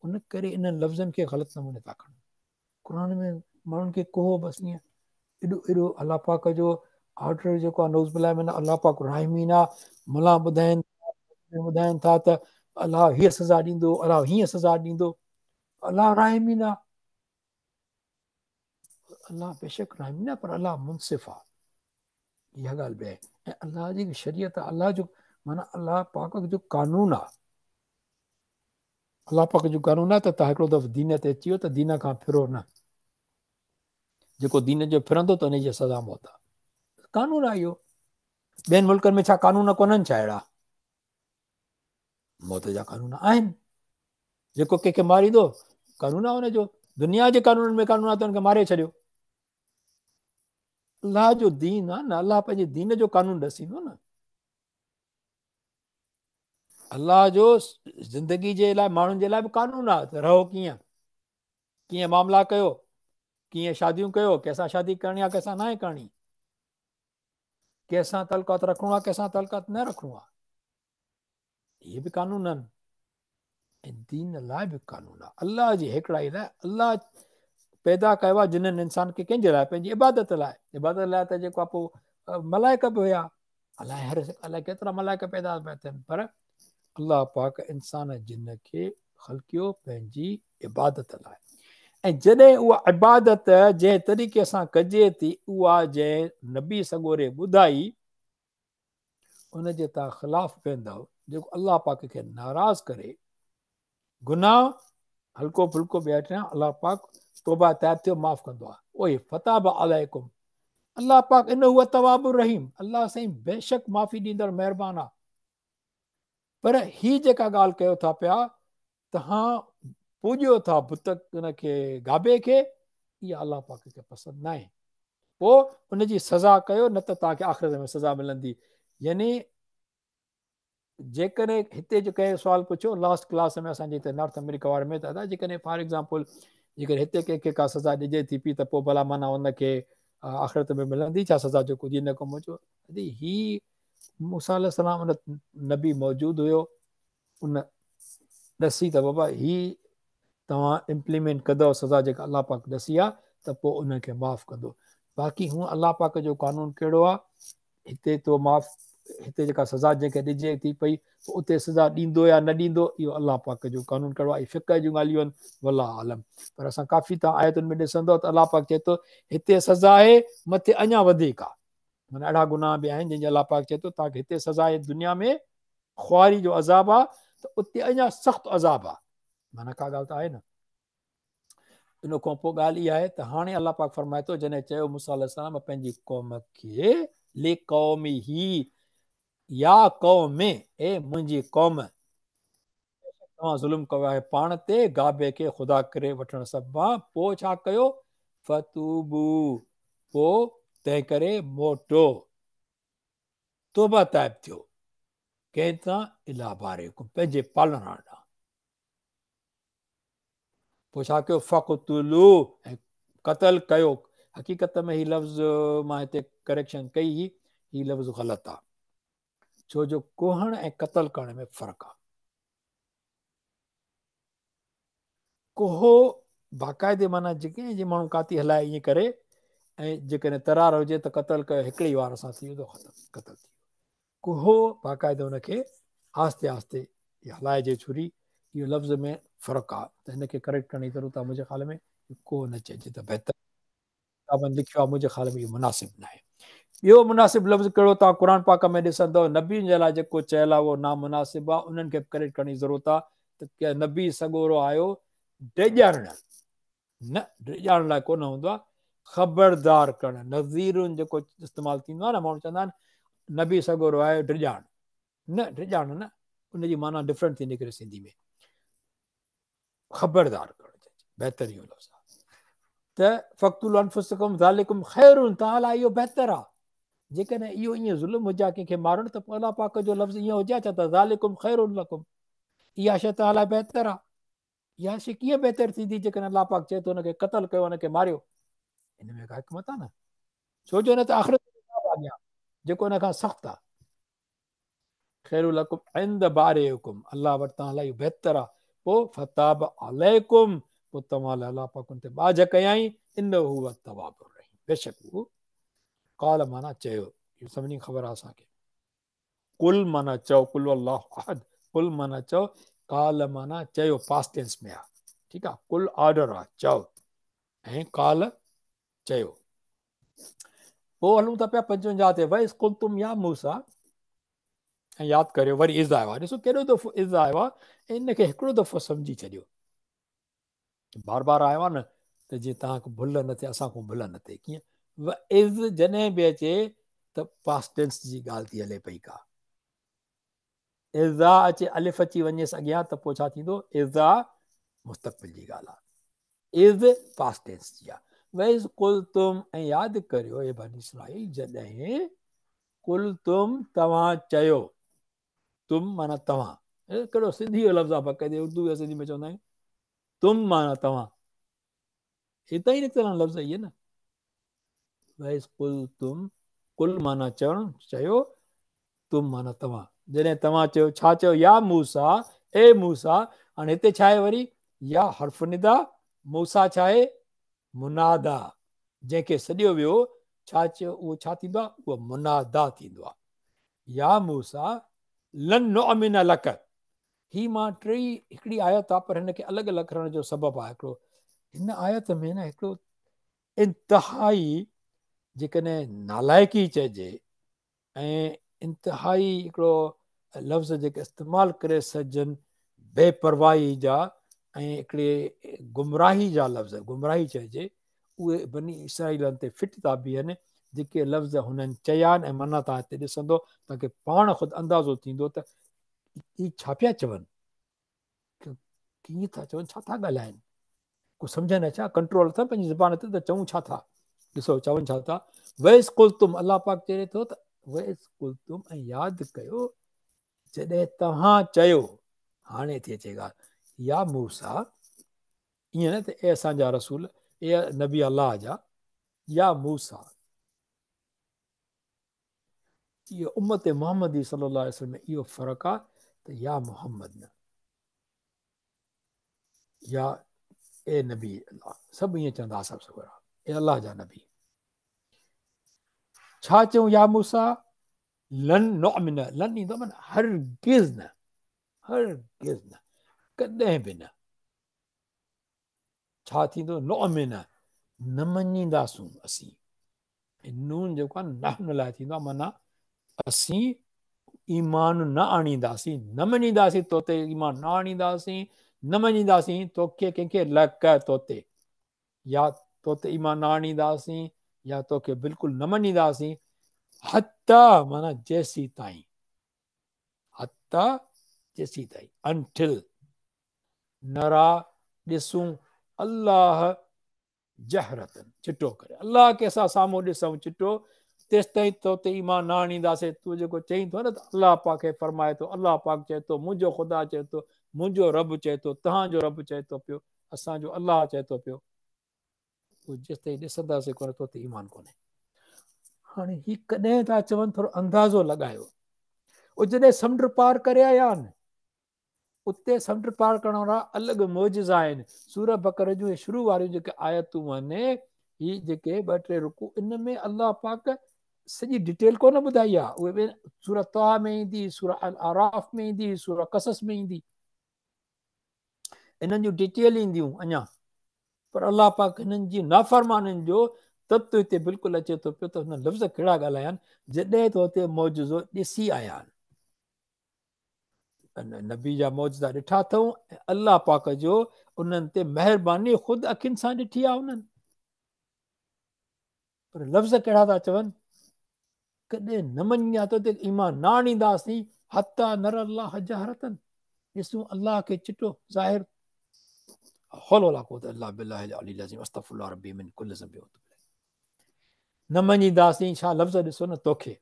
ان ڪري انهن لفظن کي غلط نموني ٿا کڻن. قرآن ۾ ماڻهن کي ڪهو بس ائين ايڏو ايڏو الله پاڪ جو آرڊر جيڪو آهي نعوذ بالله من الله پاڪ راحمين آ ملا ٻڌائين ٻڌائين ٿا ته الله هيء سزا ڏيندو الله هيئن سزا ڏيندو الله راحمين آ الله بيشڪ راحمين آ پر الله منصف آ اها ڳالهه به آهي ۽ الله جي شريعت الله جو معنيٰ الله پاڪ جو قانون آ الله پاڪ جو قانون آ ته توهان هڪڙو دفعو دين تي اچي ويو ته دين کان ڦرو نه جيڪو دين جو ڦرندو ته ان جي سزا موت آ قانون آ اهو ٻين ملڪن ۾ ڇا قانون ڪونهن ڇا اهڙا موت جا قانون آهن جيڪو ڪنهن کي ماريندو قانون آ ان جو دنيا جي قانونن ۾ قانون آ ته ان کي ماري ڇڏيو الله جو دين آ نه الله پنهنجي دين جو قانون ڏسيندو نه الله جو زندگي جي لاء ماڻهن جي لاء به قانون آ ته رهو ڪيئن ڪيئن معاملا ڪيو، ڪيئن شاديون ڪيو، ڪنهن سان شادي ڪرڻي آهي ڪنهن سان ناهي ڪرڻي، ڪنهن سان تعلقات رکڻو آهي ڪنهن سان تعلقات نه رکڻو آهي. اهي به قانون آهن ۽ دين لاء به قانون آهي. الله جي هيڪڙائي لاء الله پيدا ڪيو آهي جنن انسان کي ڪنهن جي لاء پنهنجي عبادت لاء عبادت لاء ته جيڪو آهي پوء ملائڪ به هيا الائي هر الائي ڪيترا ملائڪ پيدا پيا ٿين پر الله پاڪ انسان جن کي خلقيو پنهنجي عبادت لاء ۽ جڏهن اها عبادت جنهن طريقي سان ڪجي ٿي اها جنهن نبي سڳوري ٻڌائي ان جي توهان خلاف ويندؤ جيڪو الله پاڪ کي ناراض ڪري گناهه هلڪو ڦلڪو ٻيا ٽيان الله پاڪ توبه تائب ٿيو معاف ڪندو آهي اوهي فتاب عليڪم الله پاڪ انه هو التواب الرحيم الله سائين بيشڪ معافي ڏيندڙ مهربان آهي پر هي جيڪا ڳالهه ڪيو ٿا پيا تهان پوڄيو ٿا بت ان کي گابي کي اها الله پاڪ کي پسند ناهي پوء ان جي سزا ڪيو نه ته توهان کي آخرت ۾ سزا ملندي يعني جيڪڏهن هتي جو ڪنهن سوال پڇيو لاسٽ ڪلاس ۾ اسان جي هتي نارٿ آمريڪا واري ۾ ته ادا جيڪڏهن فار ايگزامپل جيڪڏهن هتي ڪنهن کي ڪا سزا ڏجي ٿي پي ته پوء ڀلا معنيٰ ان کي آخرت ۾ ملندي ڇا سزا جو ڪجهه نه ڪم جو ادي هي موسيٰ عليه السلام ان نبي موجود هيو ان ڏسي ته بابا هي توهان امپليمينٽ ڪندو سزا جيڪا الله پاڪ ڏسي آ ته پوء انهن کي معاف ڪندو باقي هون الله پاڪ جو قانون ڪهڙو آ هتي تو معاف هتي جيڪا سزا جنهن کي ڏجي ٿي پئي پوء اتي سزا ڏيندو يا نه ڏيندو اهو الله پاڪ جو قانون ڪهڙو آهي فقه جون ڳالهيون آهن والله اعلم پر اسان ڪافي تان آيتن ۾ ڏسندو ته الله پاڪ چئي ٿو هتي سزا آهي مٿي اڃا وڌيڪ آهي معنيٰ اهڙا گناهه به آهن جن جي الله پاڪ چئي ٿو توهان کي هتي سزا آهي دنيا ۾ خواري جو عذاب آهي ته اتي اڃا سخت عذاب آهي معنيٰ ڪا ڳالهه ته آهي نه ان کان پوء ڳالهه اها آهي ته هاڻي الله پاڪ فرمائي ٿو جڏهن چيو موسيٰ عليه السلام پنهنجي قوم کي لقومه يا قوم اي منهنجي قوم. توهان ظلم ڪيو آهي پاڻ تي، گابي کي خدا ڪري وٺڻ سببان، پوء ڇا ڪيو؟ فتوبو، پوء تنهنڪري موٽو، توبه تائب ٿيو، ڪنهن تان؟ اليٰ بارئڪم، پنهنجي پالڻهار ڏانهن. پوء ڇا ڪيو؟ فاقتلوا، ۽ قتل ڪيو. حقيقت ۾ هي لفظ مان هتي ڪريڪشن ڪئي هئي، هي لفظ غلط آ، ڇو جو ڪهڻ ۽ قتل ڪرڻ ۾ فرق آ. ڪهو باقاعدي معنيٰ جيڪي جي ماڻهو ڪاتي هلائي ائين ڪري ۽ جيڪڏهن ترار هجي ته قتل ڪيو هڪڙي وار سان ٿي ويندو ختم، قتل ٿي ويو. ڪهو باقاعده ان کي آهستي آهستي هلائجي ڇري، اهو لفظ ۾ فرق آ ته هن کي ڪريڪٽ ڪرڻ جي ضرورت آ. منهنجي خيال ۾ ڪهو نه چئجي ته بهتر. ڪتابن لکيو آ منهنجي خيال ۾ اهو مناسب ناهي. ٻيو مناسب لفظ ڪهڙو توهان قرآن پاڪ ۾ ڏسندؤ نبين جي لاء جيڪو چيل آ اهو نامناسب آ، انهن کي به ڪريڪٽ ڪرڻ جي ضرورت آ ته نبي سڳورو آيو ڊيڄارڻ نه، ڊيڄارڻ لاء ڪونه هوندو آ، خبردار ڪرڻ، نذيرن جيڪو استعمال ٿيندو آ نه، ماڻهو چوندا آهن نبي سڳورو آيو ڊيڄارڻ، نه ڊيڄارڻ نه، ان جي معنيٰ ڊفرنٽ ٿي نڪري سنڌي ۾، خبردار ڪرڻ بهتر اهو لفظ آ ته فاقتلوا انفسڪم ذالڪم خير، توهان لاء اهو بهتر آ. جيڪڏهن اهو ائين ظلم هجي ها ڪنهن کي مارڻ ته پوء الله پاڪ جو لفظ ائين هجي ها ڇا ته ذالڪم خير لڪم، اها شيء توهان لاء بهتر آ. اها شيء ڪيئن بهتر ٿيندي جيڪڏهن الله پاڪ چئي ٿو ان کي قتل ڪيو ان کي ماريو؟ ان ۾ ڪا حڪمت آ نه، ڇو جو نه ته آخرت جو عذاب آ اڳيان جيڪو ان کان سخت آ. خير لڪم عند بارئڪم، الله وٽ توهان لاء اهو بهتر آ. پوء فتاب عليڪم، پوء توهان لاء الله پاڪ ان تي ٻاجهه ڪيائين، انه هو التواب الرحيم، بيشڪ هو قال معنيٰ چيو، اهو سڀني کي خبر آ اسان کي. قل معنيٰ چئو، قل هو الله احد، قل معنيٰ چئو، قال معنيٰ چيو پاسٽ ٽينس ۾ آ، ٺيڪ آ، قل آرڊر آ چئو ۽ قال چيو. پوء هلون ٿا پيا 55 تي، واذ قلتم يا موسيٰ، ۽ ياد ڪريو وري اذ آيو آ، ڏسو ڪيڏو دفعو اذ آيو آ، ان کي هڪڙو دفعو سمجهي ڇڏيو، بار بار آيو آ نه ته جيئن توهان کي ڀل نه ٿئي، اسان کان ڀل نه ٿئي. ڪيئن؟ واذ جڏهن به اچي ته پاسٽ ٽينس جي ڳالهه ٿي هلي پئي ڪا، اذا اچي الف اچي وڃيس اڳيان ته پوء ڇا ٿيندو؟ اذا مستقبل جي ڳالهه آ، اذ پاسٽ ٽينس جي آ. واذ قلتم، ۽ ياد ڪريو اي بني اسرائيل جڏهن قلتم توهان چيو، تم معنيٰ توهان، ڪهڙو سنڌي جو لفظ آ باقاعدي اردو يا سنڌي ۾ چوندا آهيون تم معنيٰ توهان، هتان ئي نڪتل آهن لفظ اهي نه. واذ قلتم، قل معنيٰ چوڻ، چيو، تم معنيٰ توهان، جڏهن توهان چيو، ڇا چيو؟ يا موسيٰ، اي موسيٰ. هاڻي هتي ڇا آهي وري؟ يا حرف ندا، موسيٰ ڇا آهي؟ منادا، جنهن کي سڏيو ويو، ڇا چيو؟ اهو ڇا ٿيندو آهي؟ اهو منادا ٿيندو آهي. يا موسيٰ لن نؤمن لڪ، هي مان ٽئي هڪڙي آيت آهي پر هن کي الڳ الڳ ڪرڻ جو سبب آهي هڪڙو، هن آيت ۾ نه هڪڙو انتهائي جيڪڏهن نالائقي چئجي ۽ انتهائي هڪڙو لفظ جيڪي استعمال ڪري سگهجن بي پرواهي جا ۽ هڪڙي گمراهي جا لفظ، گمراهي چئجي، اهي بني اسرائيلن تي فٽ ٿا بيهن، جيڪي لفظ هنن چيا آهن ۽ معنيٰ توهان هتي ڏسندو توهان کي پاڻ خود اندازو ٿيندو ته هي ڇا پيا چون، ڪيئن ٿا چون، ڇا ٿا ڳالهائن، ڪو سمجهن نه ڇا، ڪنٽرول اٿن پنهنجي زبان تي ته چئون ڇا ٿا، ڏسو چون ڇا ٿا، واذ قلتم، الله پاڪ چئي ٿو ته واذ قلتم، ۽ ياد ڪيو جڏهن توهان چيو، هاڻي ٿي اچي ڳالهه، يا موسيٰ، ائين نه ته اي اسان جا رسول، اي نبي الله جا، يا موسيٰ، اهو امت محمدي صلي الله عليه وسلم ۾ اهو فرق آ ته يا محمد نه، يا اي نبي الله، سڀ ائين چوندا سڀ سڳورا، اي الله جا نبي، ڇا چئون يا موسيٰ، لن نؤمن، لن ايندو معنيٰ هرگز نه، هرگز نه، ڪڏهن به نه، ڇا ٿيندو؟ نؤمن، نه مڃينداسون اسين، ۽ نون جيڪو آهي نحن لاء ٿيندو آهي، معنيٰ اسين ايمان نه آڻينداسين، نه مڃينداسين تو تي ايمان نه آڻينداسين، نه مڃينداسين توکي، ڪنهن کي؟ لڪ، تو تي، يا تو تي ايمان نه آڻينداسين يا توکي بلڪل نه مڃينداسين، حتيٰ معنيٰ جيسين تائين، حتيٰ جيسين تائين، انٽل، نريٰ، ڏسون، الله جهرة، چٽو ڪري. الله کي اسان سامهون ڏسون چٽو، تيستائين تو تي ايمان نه آڻينداسين. تون جيڪو چئين ٿو نه ته الله پاڪ کي فرمائي ٿو، الله پاڪ چئي ٿو، منهنجو خدا چئي ٿو، منهنجو رب چئي ٿو، توهان جو رب چئي ٿو پيو، اسان جو الله چئي ٿو پيو. اهو جيستائين ڏسنداسين ڪونه تو تي ايمان ڪونهي. هاڻي هي ڪڏهن ٿا چون ٿورو اندازو لڳايو. اهو جڏهن سمنڊ پار ڪري آيا آهن، اتي سمنڊ پار ڪرڻ وارا الڳ معجزا آهن. سوره بقره جون شروع واريون جيڪي آيتون آهن، هي جيڪي ٻه ٽي رڪوع، ان ۾ الله پاڪ سڄي ڊيٽيل ڪونه ٻڌائي آهي. اهي ٻين سوره طه ۾ ايندي، سوره الاعراف ۾ ايندي، سوره قصص ۾ ايندي، انهن جون ڊيٽيل اينديون اڃا. پر الله پاڪ هنن جي نافرمانين جو تت هتي بلڪل اچي ٿو پيو ته هنن لفظ ڪهڙا ڳالهايا آهن جڏهن ته هتي معجزو ڏسي آيا آهن. نبي جا معجزا ڏٺا اٿئون ۽ الله پاڪ جو انهن تي مهرباني خود اکين سان ڏٺي آهي انهن. پر لفظ ڪهڙا ٿا چون، ڪڏهن نه مڃيندا تو تي ايمان نه آڻينداسين حتي نري الله جهرة، ڏسون الله کي چٽو ظاهر. حول ولا قوت الا بالله العلي العظيم استغفر الله ربي من كل ذنب واتوب اليه. نه مڃينداسين، ڇا لفظ ڏسو نه، توکي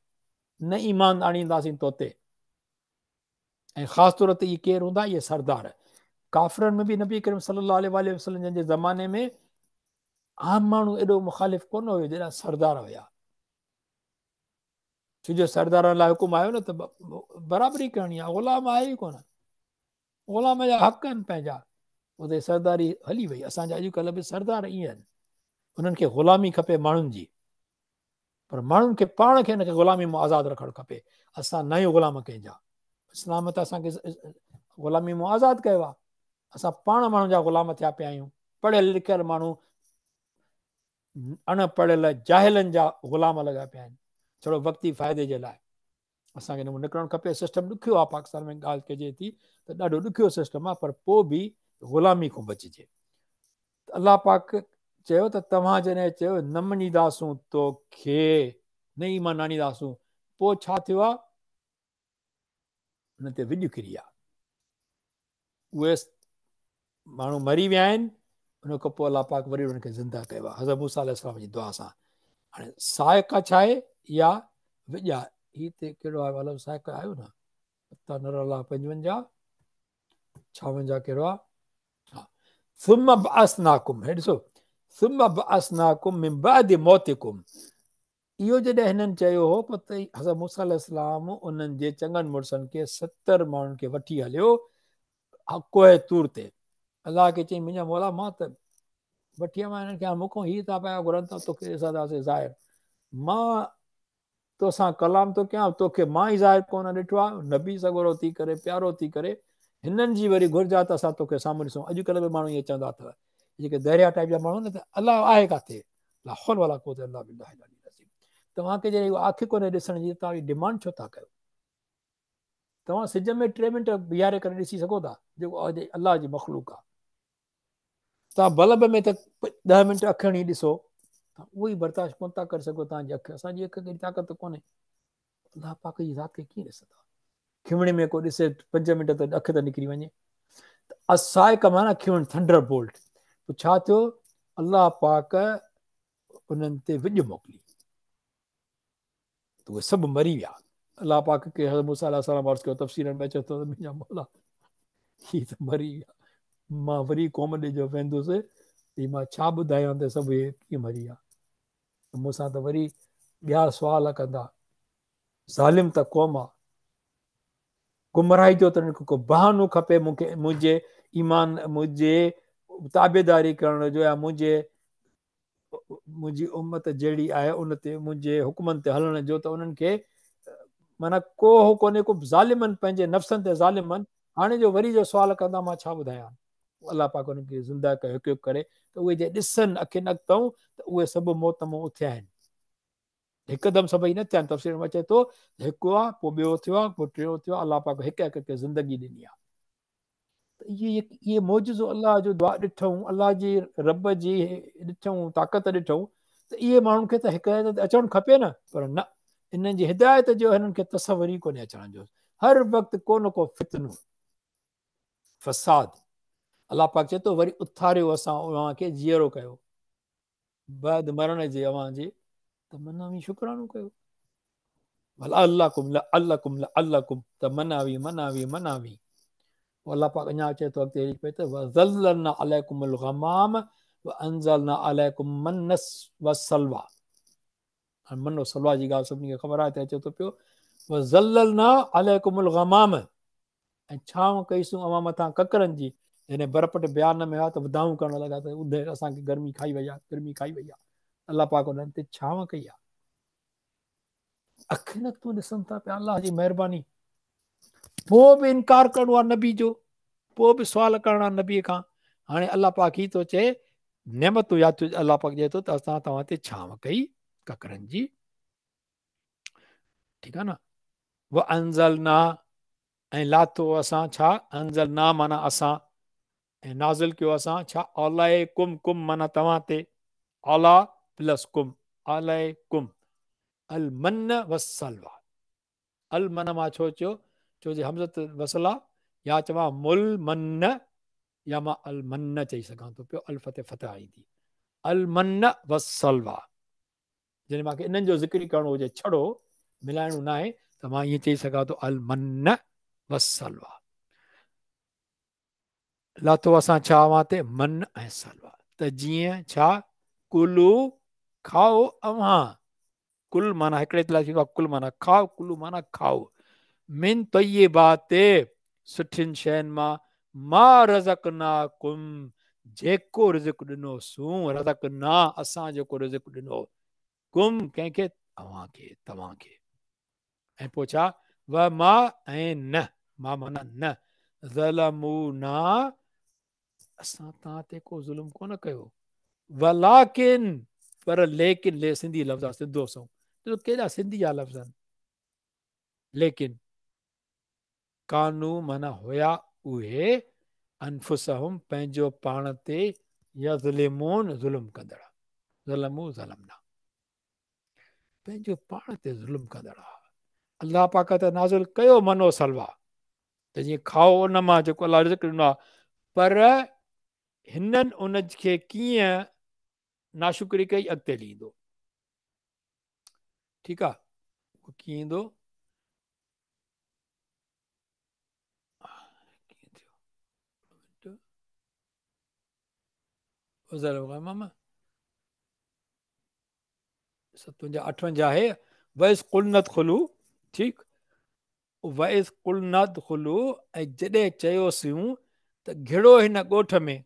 نه ايمان آڻينداسين توتي. ۽ خاص طور تي اهي ڪير هوندا؟ اهي سردار. ڪافرن ۾ به نبي ڪريم صلي الله عليه واٰله وسلم جن جي زماني ۾ عام ماڻهو ايڏو مخالف ڪونه هيو جيڏا سردار هيا. ڇو جو سردارن لاء حڪم آيو نه ته برابري ڪرڻي آهي، غلام آهي ئي ڪونه، غلام جا حق آهن پنهنجا. اتي سرداري هلي وئي. اسان جا اڄڪلهه به سردار ائين آهن، انهن کي غلامي کپي ماڻهن جي، پر ماڻهن کي پاڻ کي ان کي غلامي مان آزاد رکڻ کپي. اسان نه آهيون غلام ڪنهن جا. اسلام ته اسان کي غلامي مان آزاد ڪيو آهي. اسان پاڻ ماڻهن جا غلام ٿيا پيا آهيون. پڙهيل لکيل ماڻهو اڻ پڙهيل جاهلن جا غلام لڳا پيا آهن، ڇڙو وقتي فائدي جي لاء. اسان کي ان مان نڪرڻ کپي. سسٽم ڏکيو آهي، پاڪستان ۾ ڳالهه ڪجي ٿي ته ڏاڍو ڏکيو سسٽم آهي، پر پوء به غلامي کان بچجي. ته الله پاڪ چيو ته توهان جڏهن چيو نه مڃينداسون توکي، نه ايمان آڻينداسون، پوء ڇا ٿيو آهي؟ انهن تي وڄ ڪري آهي، اهي ماڻهو مري ويا آهن. ان کان پوء الله پاڪ وري انهن کي زنده ڪيو آهي حضرت موسيٰ عليه السلام جي دعا سان. هاڻي صاعقه ڇا آهي يا وڄ آهي؟ هي تي ڪهڙو آيو؟ الم صاعقه آيو نه، حتيٰ نري الله 55 56 ڪهڙو آهي؟ ها، ثم بعثناڪم، هي ڏسو، ثم بعثناڪم من بعد موتڪم. اهو جڏهن هنن چيو هو پوء ته حضرت موسيٰ عليه السلام انهن جي چڱن مڙسن کي 70 ماڻهن کي وٺي هليو ڪوهه طور تي. الله کي چيائين منهنجا مولا مان ته وٺي آيو آهيان هنن کي، هاڻي مون کان هي ٿا پيا گهرن ته توکي ڏسنداسين ظاهر، مان توسان ڪلام ٿو ڪيان، توکي مان ئي ظاهر ڪونه ڏٺو آهي، نبي سڳورو ٿي ڪري پيارو ٿي ڪري هنن جي وري گهرج آهي ته اسان توکي سامهون ڏسون. اڄڪلهه به ماڻهو ائين چوندا اٿو، جيڪي دهريا ٽائپ جا ماڻهو نه ته الله آهي ڪاٿي، لا حول ولا قوت الا بالله العلي العظيم. توهان کي جڏهن اها اک ڪونهي ڏسڻ جي توهان اهي ڊمانڊ ڇو ٿا ڪيو؟ توهان سج ۾ 3 منٽ بيهاري ڪري ڏسي سگهو ٿا جيڪو الله جي مخلوق آهي. توهان بلب ۾ ته 10 منٽ اک هڻي ڏسو ته اهو ئي برداشت ڪونه ٿا ڪري سگهو. توهان جي اک، اسان جي اک کي ايڏي طاقت ڪونهي. الله پاڪ جي ذات کي ڪيئن ڏسندا؟ کنوڻي ۾ ڪو ڏسي 5 منٽ ته اک ته نڪري وڃي. ته الصاعقه معنيٰ کنوڻ، ٿنڊر بولٽ. پوء ڇا ٿيو؟ الله پاڪ انهن تي وڄ موڪلي ته اهي سڀ مري ويا. الله پاڪ کي حضرت موسيٰ عليه السلام عرض ڪيو، تفسيرن ۾ اچي ٿو ته منهنجا مولا هي ته مري ويا، مان وري قوم ڏي جو ويندس هي مان ڇا ٻڌايان ته سڀ اهي ڪيئن مري ويا، مون سان ته وري ٻيا سوال ڪندا، ظالم ته قوم آ، گمراهي جو ته انهن کي ڪو بهانو کپي مون کي منهنجي ايمان منهنجي تابعداري ڪرڻ جو يا منهنجي امت جهڙي آهي ان تي منهنجي حڪمن تي هلڻ جو ته انهن کي معنيٰ ڪو هو ڪونهي ڪو ظالمن پنهنجي نفسن تي ظالمن هاڻي جو وري جو سوال ڪندا مان ڇا ٻڌايان. الله پاڪ انهن کي زنده ڪيو هڪ هڪ ڪري ته اهي جي ڏسن اکين اکتئون ته اهي سڀ موت مون اٿيا آهن. هڪدم سڀئي نه ٿيا آهن. تفسير ۾ اچي ٿو ته هڪ آ پوء ٻيو ٿيو آ پوء ٽيون ٿيو آ. الله پاڪ هڪ هڪ کي زندگي ڏني آ. ته اهي معجزو الله جو دعا ڏٺئون، الله جي رب جي ڏٺئون، طاقت ڏٺئون ته اهي ماڻهن کي ته هدايت تي اچڻ کپي نه، پر نه، انهن جي هدايت جو هنن کي تصور ئي ڪونهي اچڻ جو. هر وقت ڪو نه ڪو فتنو، فساد. الله پاڪ چئي ٿو وري اٿاريو اسان اوهان کي جيئرو ڪيو بعد مرڻ جي اوهان جي ته من اوهين شڪرانو ڪيو. ولعلڪم لعلڪم لعلڪم ته من اوهين من اوهين من اوهين. پوء الله پاڪ اڃا چئي ٿو اڳتي هلي پئي ته وظللنا عليڪم الغمام وانزلنا عليڪم من والسلوى. هاڻي من و سلويٰ جي ڳالهه سڀني کي خبر آهي ته اچي ٿو پيو وظللنا عليڪم الغمام ۽ ڇانو ڪئيسون اوهان مٿان ڪڪرن جي. جڏهن برپٽ بيابان ۾ هئا ته دانهون ڪرڻ لڳا ته اڌ اسان کي گرمي کائي وئي آهي، گرمي کائي وئي آهي. الله پاڪ انهن تي ڇانو ڪئي آهي. اکين تون ڏسن ٿا پيا الله جي مهرباني. پوء به انڪار ڪرڻو آهي نبي جو، پوء به سوال ڪرڻا آهن نبي کان. هاڻي الله پاڪ هي ٿو چئي نعمتون ياد ٿيو، الله پاڪ چئي ٿو ته اسان توهان تي ڇانو ڪئي ڪڪرن جي، ٺيڪ آهي نه. وانزلنا ۽ لاٿو اسان ڇا، انزلنا معنيٰ اسان، ۽ نازل ڪيو اسان ڇا، عليڪم ڪم معنيٰ توهان تي، علا پلس ڪم، عليڪم المن والسلويٰ. المن مان ڇو چيو، ڇو جي همزة وصل آ، يا چوان ملمن يا مان المن چئي سگهان ٿو پيو، الف تي فتح ايندي، المن والسلويٰ. جڏهن مان کي انهن جو ذڪر ئي ڪرڻو هجي ڇڙو ملائڻو ناهي ته مان ائين چئي سگهان ٿو المن والسلويٰ. لاٿو اسان ڇا اوهان تي من ۽ سلويٰ ته جيئن ڇا ڪلو کائو اوهان، ڪل معنيٰ هڪڙي لاء ٿيندو آهي، ڪل معنيٰ کائو، ڪلو معنيٰ کائو، من طيبات سٺين شين مان، ما رزقناڪم جيڪو رزق ڏنو سون، رزقنا اسان جيڪو رزق ڏنو، ڪم ڪنهن کي، اوهان کي، توهان کي. ۽ پوء ڇا، وما ۽ نه، ما معنيٰ نه، ظلمونا اسان توهان تي ڪو ظلم ڪونه ڪيو، ولاڪن پر ليڪن، لي سنڌي لفظ آ سڌو سنئون، ڏسو ڪيڏا سنڌي جا لفظ آهن، ليڪن ڪانو معنيٰ هيا اهي، انفسهم پنهنجو پاڻ تي، يظلمون ظلم ڪندڙ، ظلمو ظلمنا پنهنجو پاڻ تي ظلم ڪندڙ ها. الله پاڪ ته نازل ڪيو من و سلويٰ ته جيئن کائو ان مان جيڪو الله رزق ڏنو آهي، پر هنن ان کي ڪيئن ناشڪري ڪئي اڳتي هلي ايندو. ٺيڪ آ، ڪيئن ايندو؟ ڪيئن ٿيو؟ 57 58 آهي، واذ قلنا ادخلوا، ٺيڪ، واذ قلنا ادخلوا ۽ جڏهن چيوسيون ته گهڙو هن ڳوٺ ۾،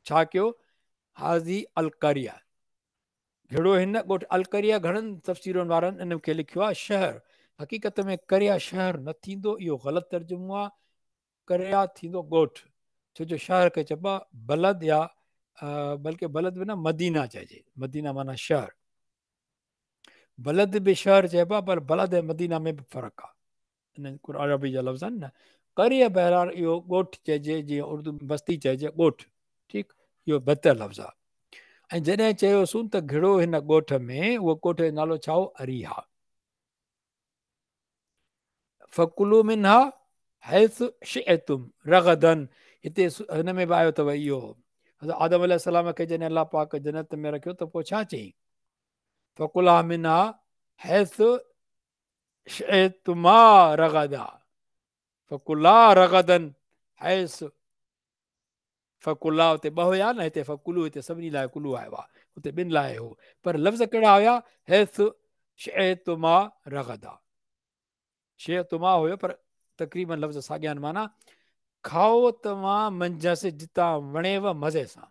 ڇا ڪيو، هذه القريه، گهڙو هن ڳوٺ، القريه گهڻن تفسيرن وارن ان کي لکيو آهي شهر، حقيقت ۾ قريه شهر نه ٿيندو، اهو غلط ترجمو آهي، قريه ٿيندو ڳوٺ، ڇو جو شهر کي چئبو آهي بلد يا بلڪه بلد به نه مدينه چئجي، مدينه معنيٰ شهر، بلد به شهر چئبو آهي پر بلد ۽ مدينه ۾ به فرق آهي، انهن قرآن عربي جا لفظ آهن نه، قريه بهرحال اهو ڳوٺ چئجي جيئن اردو ۾ بستي چئجي ڳوٺ، ٺيڪ، اهو بهتر لفظ آهي. ۽ جڏهن چيوسون ته گهڙو هن ڳوٺ ۾، اهو ڳوٺ جو نالو ڇا هو؟ اريحا. فڪلوا منها حيث شئتم رغدا، هتي هن ۾ به آيو اٿو اهو حضرت آدم عليه السلام کي جڏهن الله پاڪ جنت ۾ رکيو ته پوء ڇا چيائين؟ فڪلا منها حيث شئتما رغدا، فڪلا رغدا حيث فڪلا، اتي ٻه هيا نه، هتي فڪلو، هتي سڀني لاء ڪلو آيو آهي، اتي ٻن لاء هو، پر لفظ ڪهڙا هيا؟ حيث شئتما رغدا، شئتما هيو پر تقريبا لفظ ساڳيا آهن، معنيٰ کائو توهان منجهس جتان وڻيو مزي سان،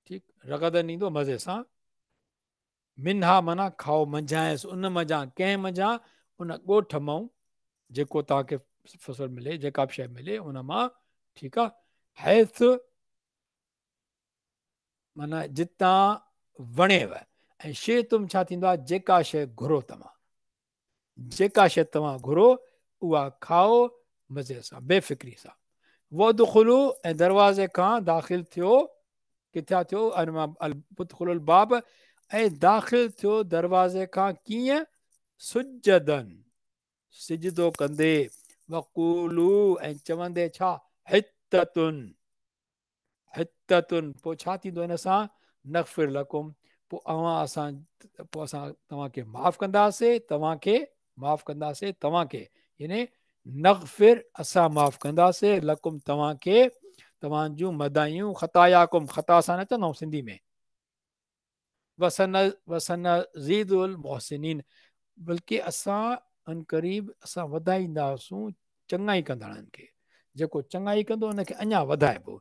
ٺيڪ، رغدن ايندو مزي سان، منها معنيٰ کائو منجهانئس، ان منجهان، ڪنهن منجهان، ان ڳوٺ مئون جيڪو توهان کي فصل ملي، جيڪا به شيء ملي ان مان، ٺيڪ آ، حيث معنيٰ جتان وڻيو، ۽ شئتم ڇا ٿيندو آ، جيڪا شيء گهرو توهان، جيڪا شيء توهان گهرو اها کائو مزي سان، بي فڪري سان. وادخلوا ۽ دروازي کان داخل ٿيو، ڪٿان ٿيو؟ ادخلوا الباب ۽ داخل ٿيو دروازي کان ڪيئن؟ سجدا سجدو ڪندي، وقولوا ۽ چوندي ڇا؟ حطة حطة پوء ڇا ٿيندو ان سان؟ نغفر لڪم پوء اوهان اسان پوء اسان توهان کي معاف ڪنداسين توهان کي معاف ڪنداسين توهان کي يعني نغفر اسان معاف ڪنداسين لڪم توهان کي توهان جون مدايون خطاياڪم خطا اسان نه چوندا آهيون سنڌي ۾ وسنزيد المحسنين بلڪه اسان عنقريب اسان وڌائينداسون چڱائي ڪندڙن کي جيڪو چڱائي ڪندو ان کي اڃا وڌائبو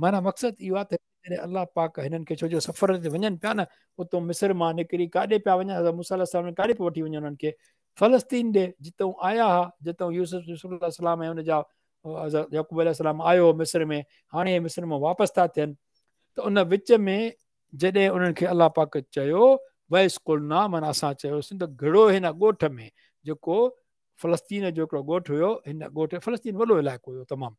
معنيٰ مقصد اهو آهي ته جڏهن الله پاڪ هنن کي ڇو جو سفر تي وڃن پيا نه اتو مصر مان نڪري ڪاڏي پيا وڃن حضرت موسيٰ عليه السلام ڪاڏي پيو وٺي وڃن انهن کي فلسطين ڏي جتون آيا ها جتون يوسف يوسف عليه السلام ۽ ان جا حضرت يعقوب عليه السلام آيو هو مصر ۾ هاڻي مصر مان واپس ٿا ٿين ته ان وچ ۾ جڏهن انهن کي الله پاڪ چيو، واذ قلنا معنيٰ اسان چيوسين ته گهڙو هن ڳوٺ ۾ جيڪو فلسطين جو هڪڙو ڳوٺ هيو، هن ڳوٺ فلسطين وڏو علائقو هيو تمام،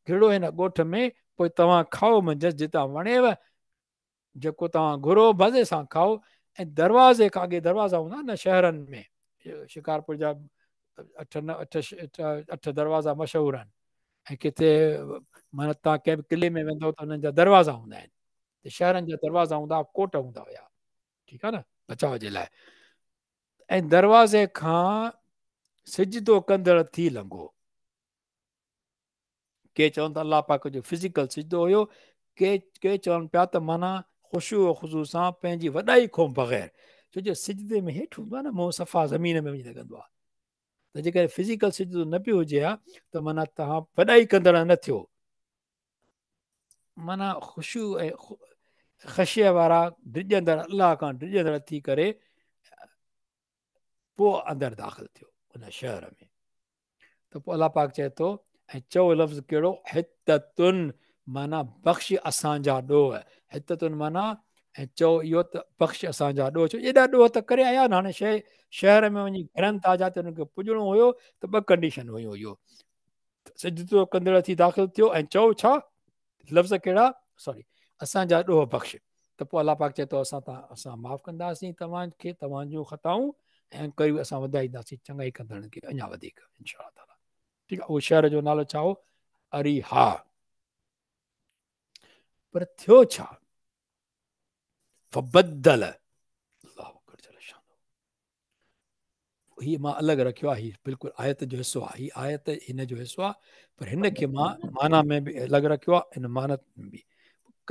گهڙو هن ڳوٺ ۾ پوء توهان کائو منجهس جتان وڻيو، جيڪو توهان گهرو مزي سان کائو ۽ دروازي کان اڳي دروازا هوندا نه شهرن ۾ شڪارپور جا اٺ نه اٺ اٺ دروازا مشهور آهن ۽ ڪٿي معنيٰ توهان ڪنهن به قلعي ۾ ويندو ته انهن جا دروازا هوندا آهن ته شهرن جا دروازا هوندا هئا ڪوٽ هوندا هيا ٺيڪ آ نه بچاء جي لاء ۽ دروازي کان سجدو ڪندڙ ٿي لنگهو ڪي چون ته الله پاڪ جو فزيڪل سجدو هيو ڪي ڪي چون پيا ته معنيٰ خشوع و خضوع سان پنهنجي وڏائي کان بغير ڇو جو سجدي ۾ هيٺ هوندو آهي نه منهن صفا زمين ۾ وڃي لڳندو آهي ته جيڪڏهن فزيڪل سجدو نه پيو هجي ها ته معنيٰ توهان وڏائي ڪندڙ نه ٿيو معنيٰ خشوع ۽ خشيه وارا ڊڄندڙ الله کان ڊڄندڙ ٿي ڪري پوء اندر داخل ٿيو ان شهر ۾ ته پوء الله پاڪ چئي ٿو ۽ چئو لفظ ڪهڙو حطة معنيٰ بخش اسان جا ڏوهه حطة معنيٰ ۽ چئو اهو ته بخش اسان جا ڏوهه ڇو ايڏا ڏوهه ته ڪري آيا نه هاڻي شهر ۾ وڃي گهرن ٿا جاتي انهن کي پڄڻو هيو ته ٻه ڪنڊيشن هيون اهو سجدو ڪندڙ ٿي داخل ٿيو ۽ چئو ڇا لفظ ڪهڙا سوري اسان جا ڏوهه بخش ته پوء الله پاڪ چئي ٿو اسان تان اسان معاف ڪنداسين توهان کي توهان جون خطائون ۽ قريب اسان وڌائينداسين چڱائي ڪندڙن کي اڃا وڌيڪ انشاء الله تعالي ٺيڪ آهي اهو شهر جو نالو ڇا هو اريحا پر ٿيو ڇا فبدل الله اڪبر جل شانه هي مان الڳ رکيو آهي هي بلڪل آيت جو حصو آهي هي آيت هن جو حصو آهي پر هن کي مان معنيٰ ۾ به الڳ رکيو آهي ان معنيٰ به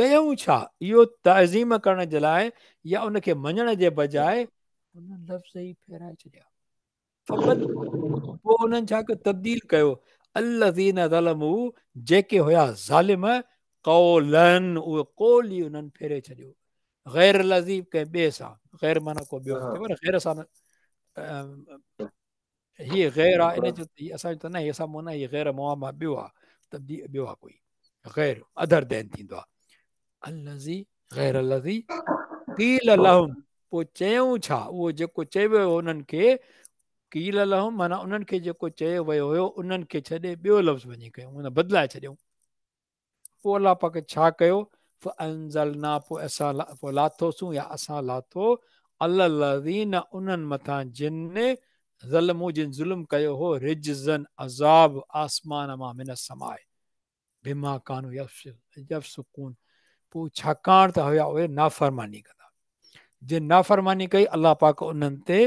ڪيائون ڇا اهو تعظيم ڪرڻ جي لاء يا ان کي مڃڻ جي بجاء ان لفظ ئي ڦيرائي ڇڏيا فبد پوء انهن ڇا ڪيو تبديل ڪيو الذين ظلموا جيڪي هيا ظالم قولا اهو قول ئي انهن ڦيري ڇڏيو غير الذي ڪنهن ٻئي سان غير معنيٰ ڪو ٻيو پر غير سان هي غير آ ان جو هي اسان جو ته نه هي اسان مون نه هي غير مون مان ٻيو آ تبديل ٻيو آ ڪوئي غير اڌر دين ٿيندو آ الذي غير الذي قيل لهم پوء چيائون ڇا اهو جيڪو چيو ويو انهن کي قيل لهم معنيٰ انهن کي جيڪو چيو ويو هيو انهن کي ڇڏي ٻيو لفظ وڃي ڪيو ان بدلائي ڇڏيائون پوء الله پاڪ ڇا ڪيو؟ فانزلنا پوء اسان پوء لاٿوسون يا اسان لاٿو علي الذين انهن مٿان جن ظلموا جن ظلم ڪيو هو رجزا عذاب آسمان مان من السماء بما ڪانوا يفسقون پوء ڇاڪاڻ ته هيا اهي نافرماني ڪندا جن نافرماني ڪئي الله پاڪ انهن تي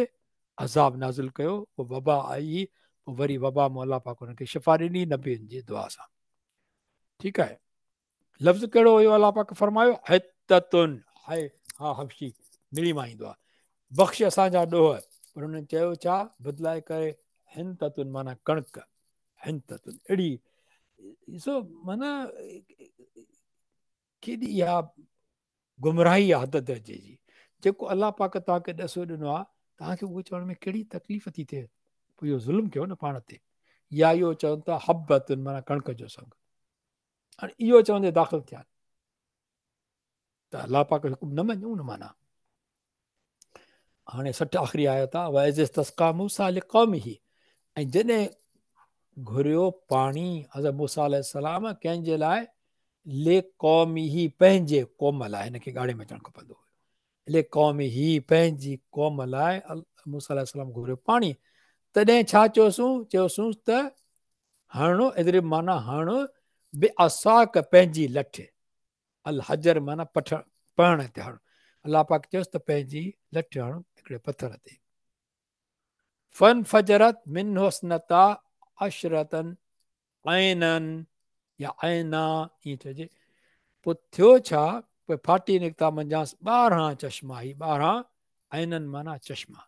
عذاب نازل ڪيو پوء وبا آئي پوء وري وبا مان الله پاڪ انهن کي شفا ڏني نبين جي دعا سان ٺيڪ آهي لفظ ڪهڙو هيو الله پاڪ فرمايو حطة حي ها حبشي نڙي مان ايندو آهي بخش اسان جا ڏوهه پر انهن چيو ڇا بدلائي ڪري حنطة معنيٰ ڪڻڪ حنطة اهڙي ڏسو معنيٰ ڪيڏي اها گمراهي آهي حد درجي جي جيڪو الله پاڪ توهان کي ڏسو ڏنو آهي توهان کي اهو چوڻ ۾ ڪهڙي تڪليف ٿي ٿئي پوء اهو ظلم ڪيو نه پاڻ تي يا اهو چون ٿا حبة معنيٰ ڪڻڪ جو سنگ هاڻي اهو چوندي داخل ٿيا ته الله پاڪ حڪم نه مڃون نه معنيٰ هاڻي 60 آخري آيت آ واذ استسقا موسيٰ لقومه ۽ جڏهن گهريو پاڻي حضرت موسيٰ عليه السلام ڪنهن جي لاء لقومه پنهنجي قوم لاء هن کي ڳاڙهي ۾ اچڻ کپندو هو لقومه پنهنجي قوم لاء موسيٰ عليه السلام گهريو پاڻي تڏهن ڇا چيوسون چيوسون ته هڻ اضرب معنيٰ هڻ بعصاڪ پنهنجي لٺ، الحجر معنيٰ پٺ پهڻ تي هڻ، الله پاڪ چيس ته پنهنجي لٺ هڻ هڪڙي پٿر تي. فانفجرت منه اثنتا عشرة عينا يا عينا ائين چئجي، پوء ٿيو ڇا، پوء ڦاٽي نڪتا منجهانس 12 چشما، هي 12 عينن معنيٰ چشما.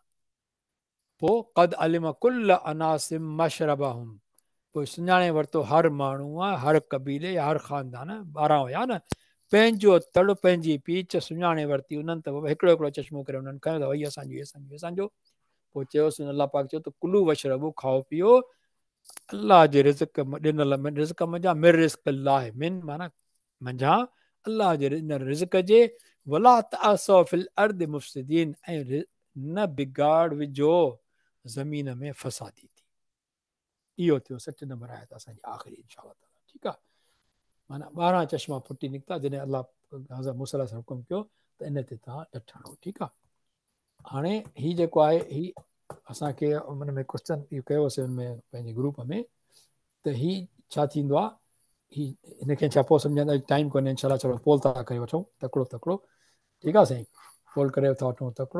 پوء قد علم ڪل اناس مشربهم، پوء سڃاڻي ورتو هر ماڻهوء، هر قبيلي يا هر خاندان، 12 هيا نه، پنهنجو تڙ پنهنجي پيچ سڃاڻي ورتي انهن ته بابا هڪڙو هڪڙو چشمو ڪري انهن کنيو ته هي اسان جو هي اسان جو هي اسان جو. پوء چيوس الله پاڪ چيو ته ڪلوا واشربوا کائو پيئو الله جي رزق ڏنل رزق منجهان، من رزق الله، من معنيٰ منجهان الله جي ڏنل رزق جي، ولا تعثوا في الارض مفسدين ۽ نه بگاڙ وجهو زمين ۾ فسادي ٿي. اهو ٿيو 60 نمبر آيت اسان جي آخري انشاء الله تعالي. ٺيڪ آ، معنيٰ 12 چشما ڦٽي نڪتا جڏهن الله حضرت موسيٰ عليه السلام حڪم ڪيو ته ان تي توهان لٺ هڻو. ٺيڪ آ، هاڻي هي جيڪو آهي هي اسان کي ان ۾ ڪوشچن اهو ڪيو هوسين ان ۾ پنهنجي گروپ ۾ ته هي ڇا ٿيندو آ، هي هن کي ڇا پوء سمجهندا، ٽائيم ڪونهي انشاء الله. چلو پول ٿا ڪري وٺون تڪڙو تڪڙو. ٺيڪ آ سائين، پول ڪري ٿا وٺون تڪڙو.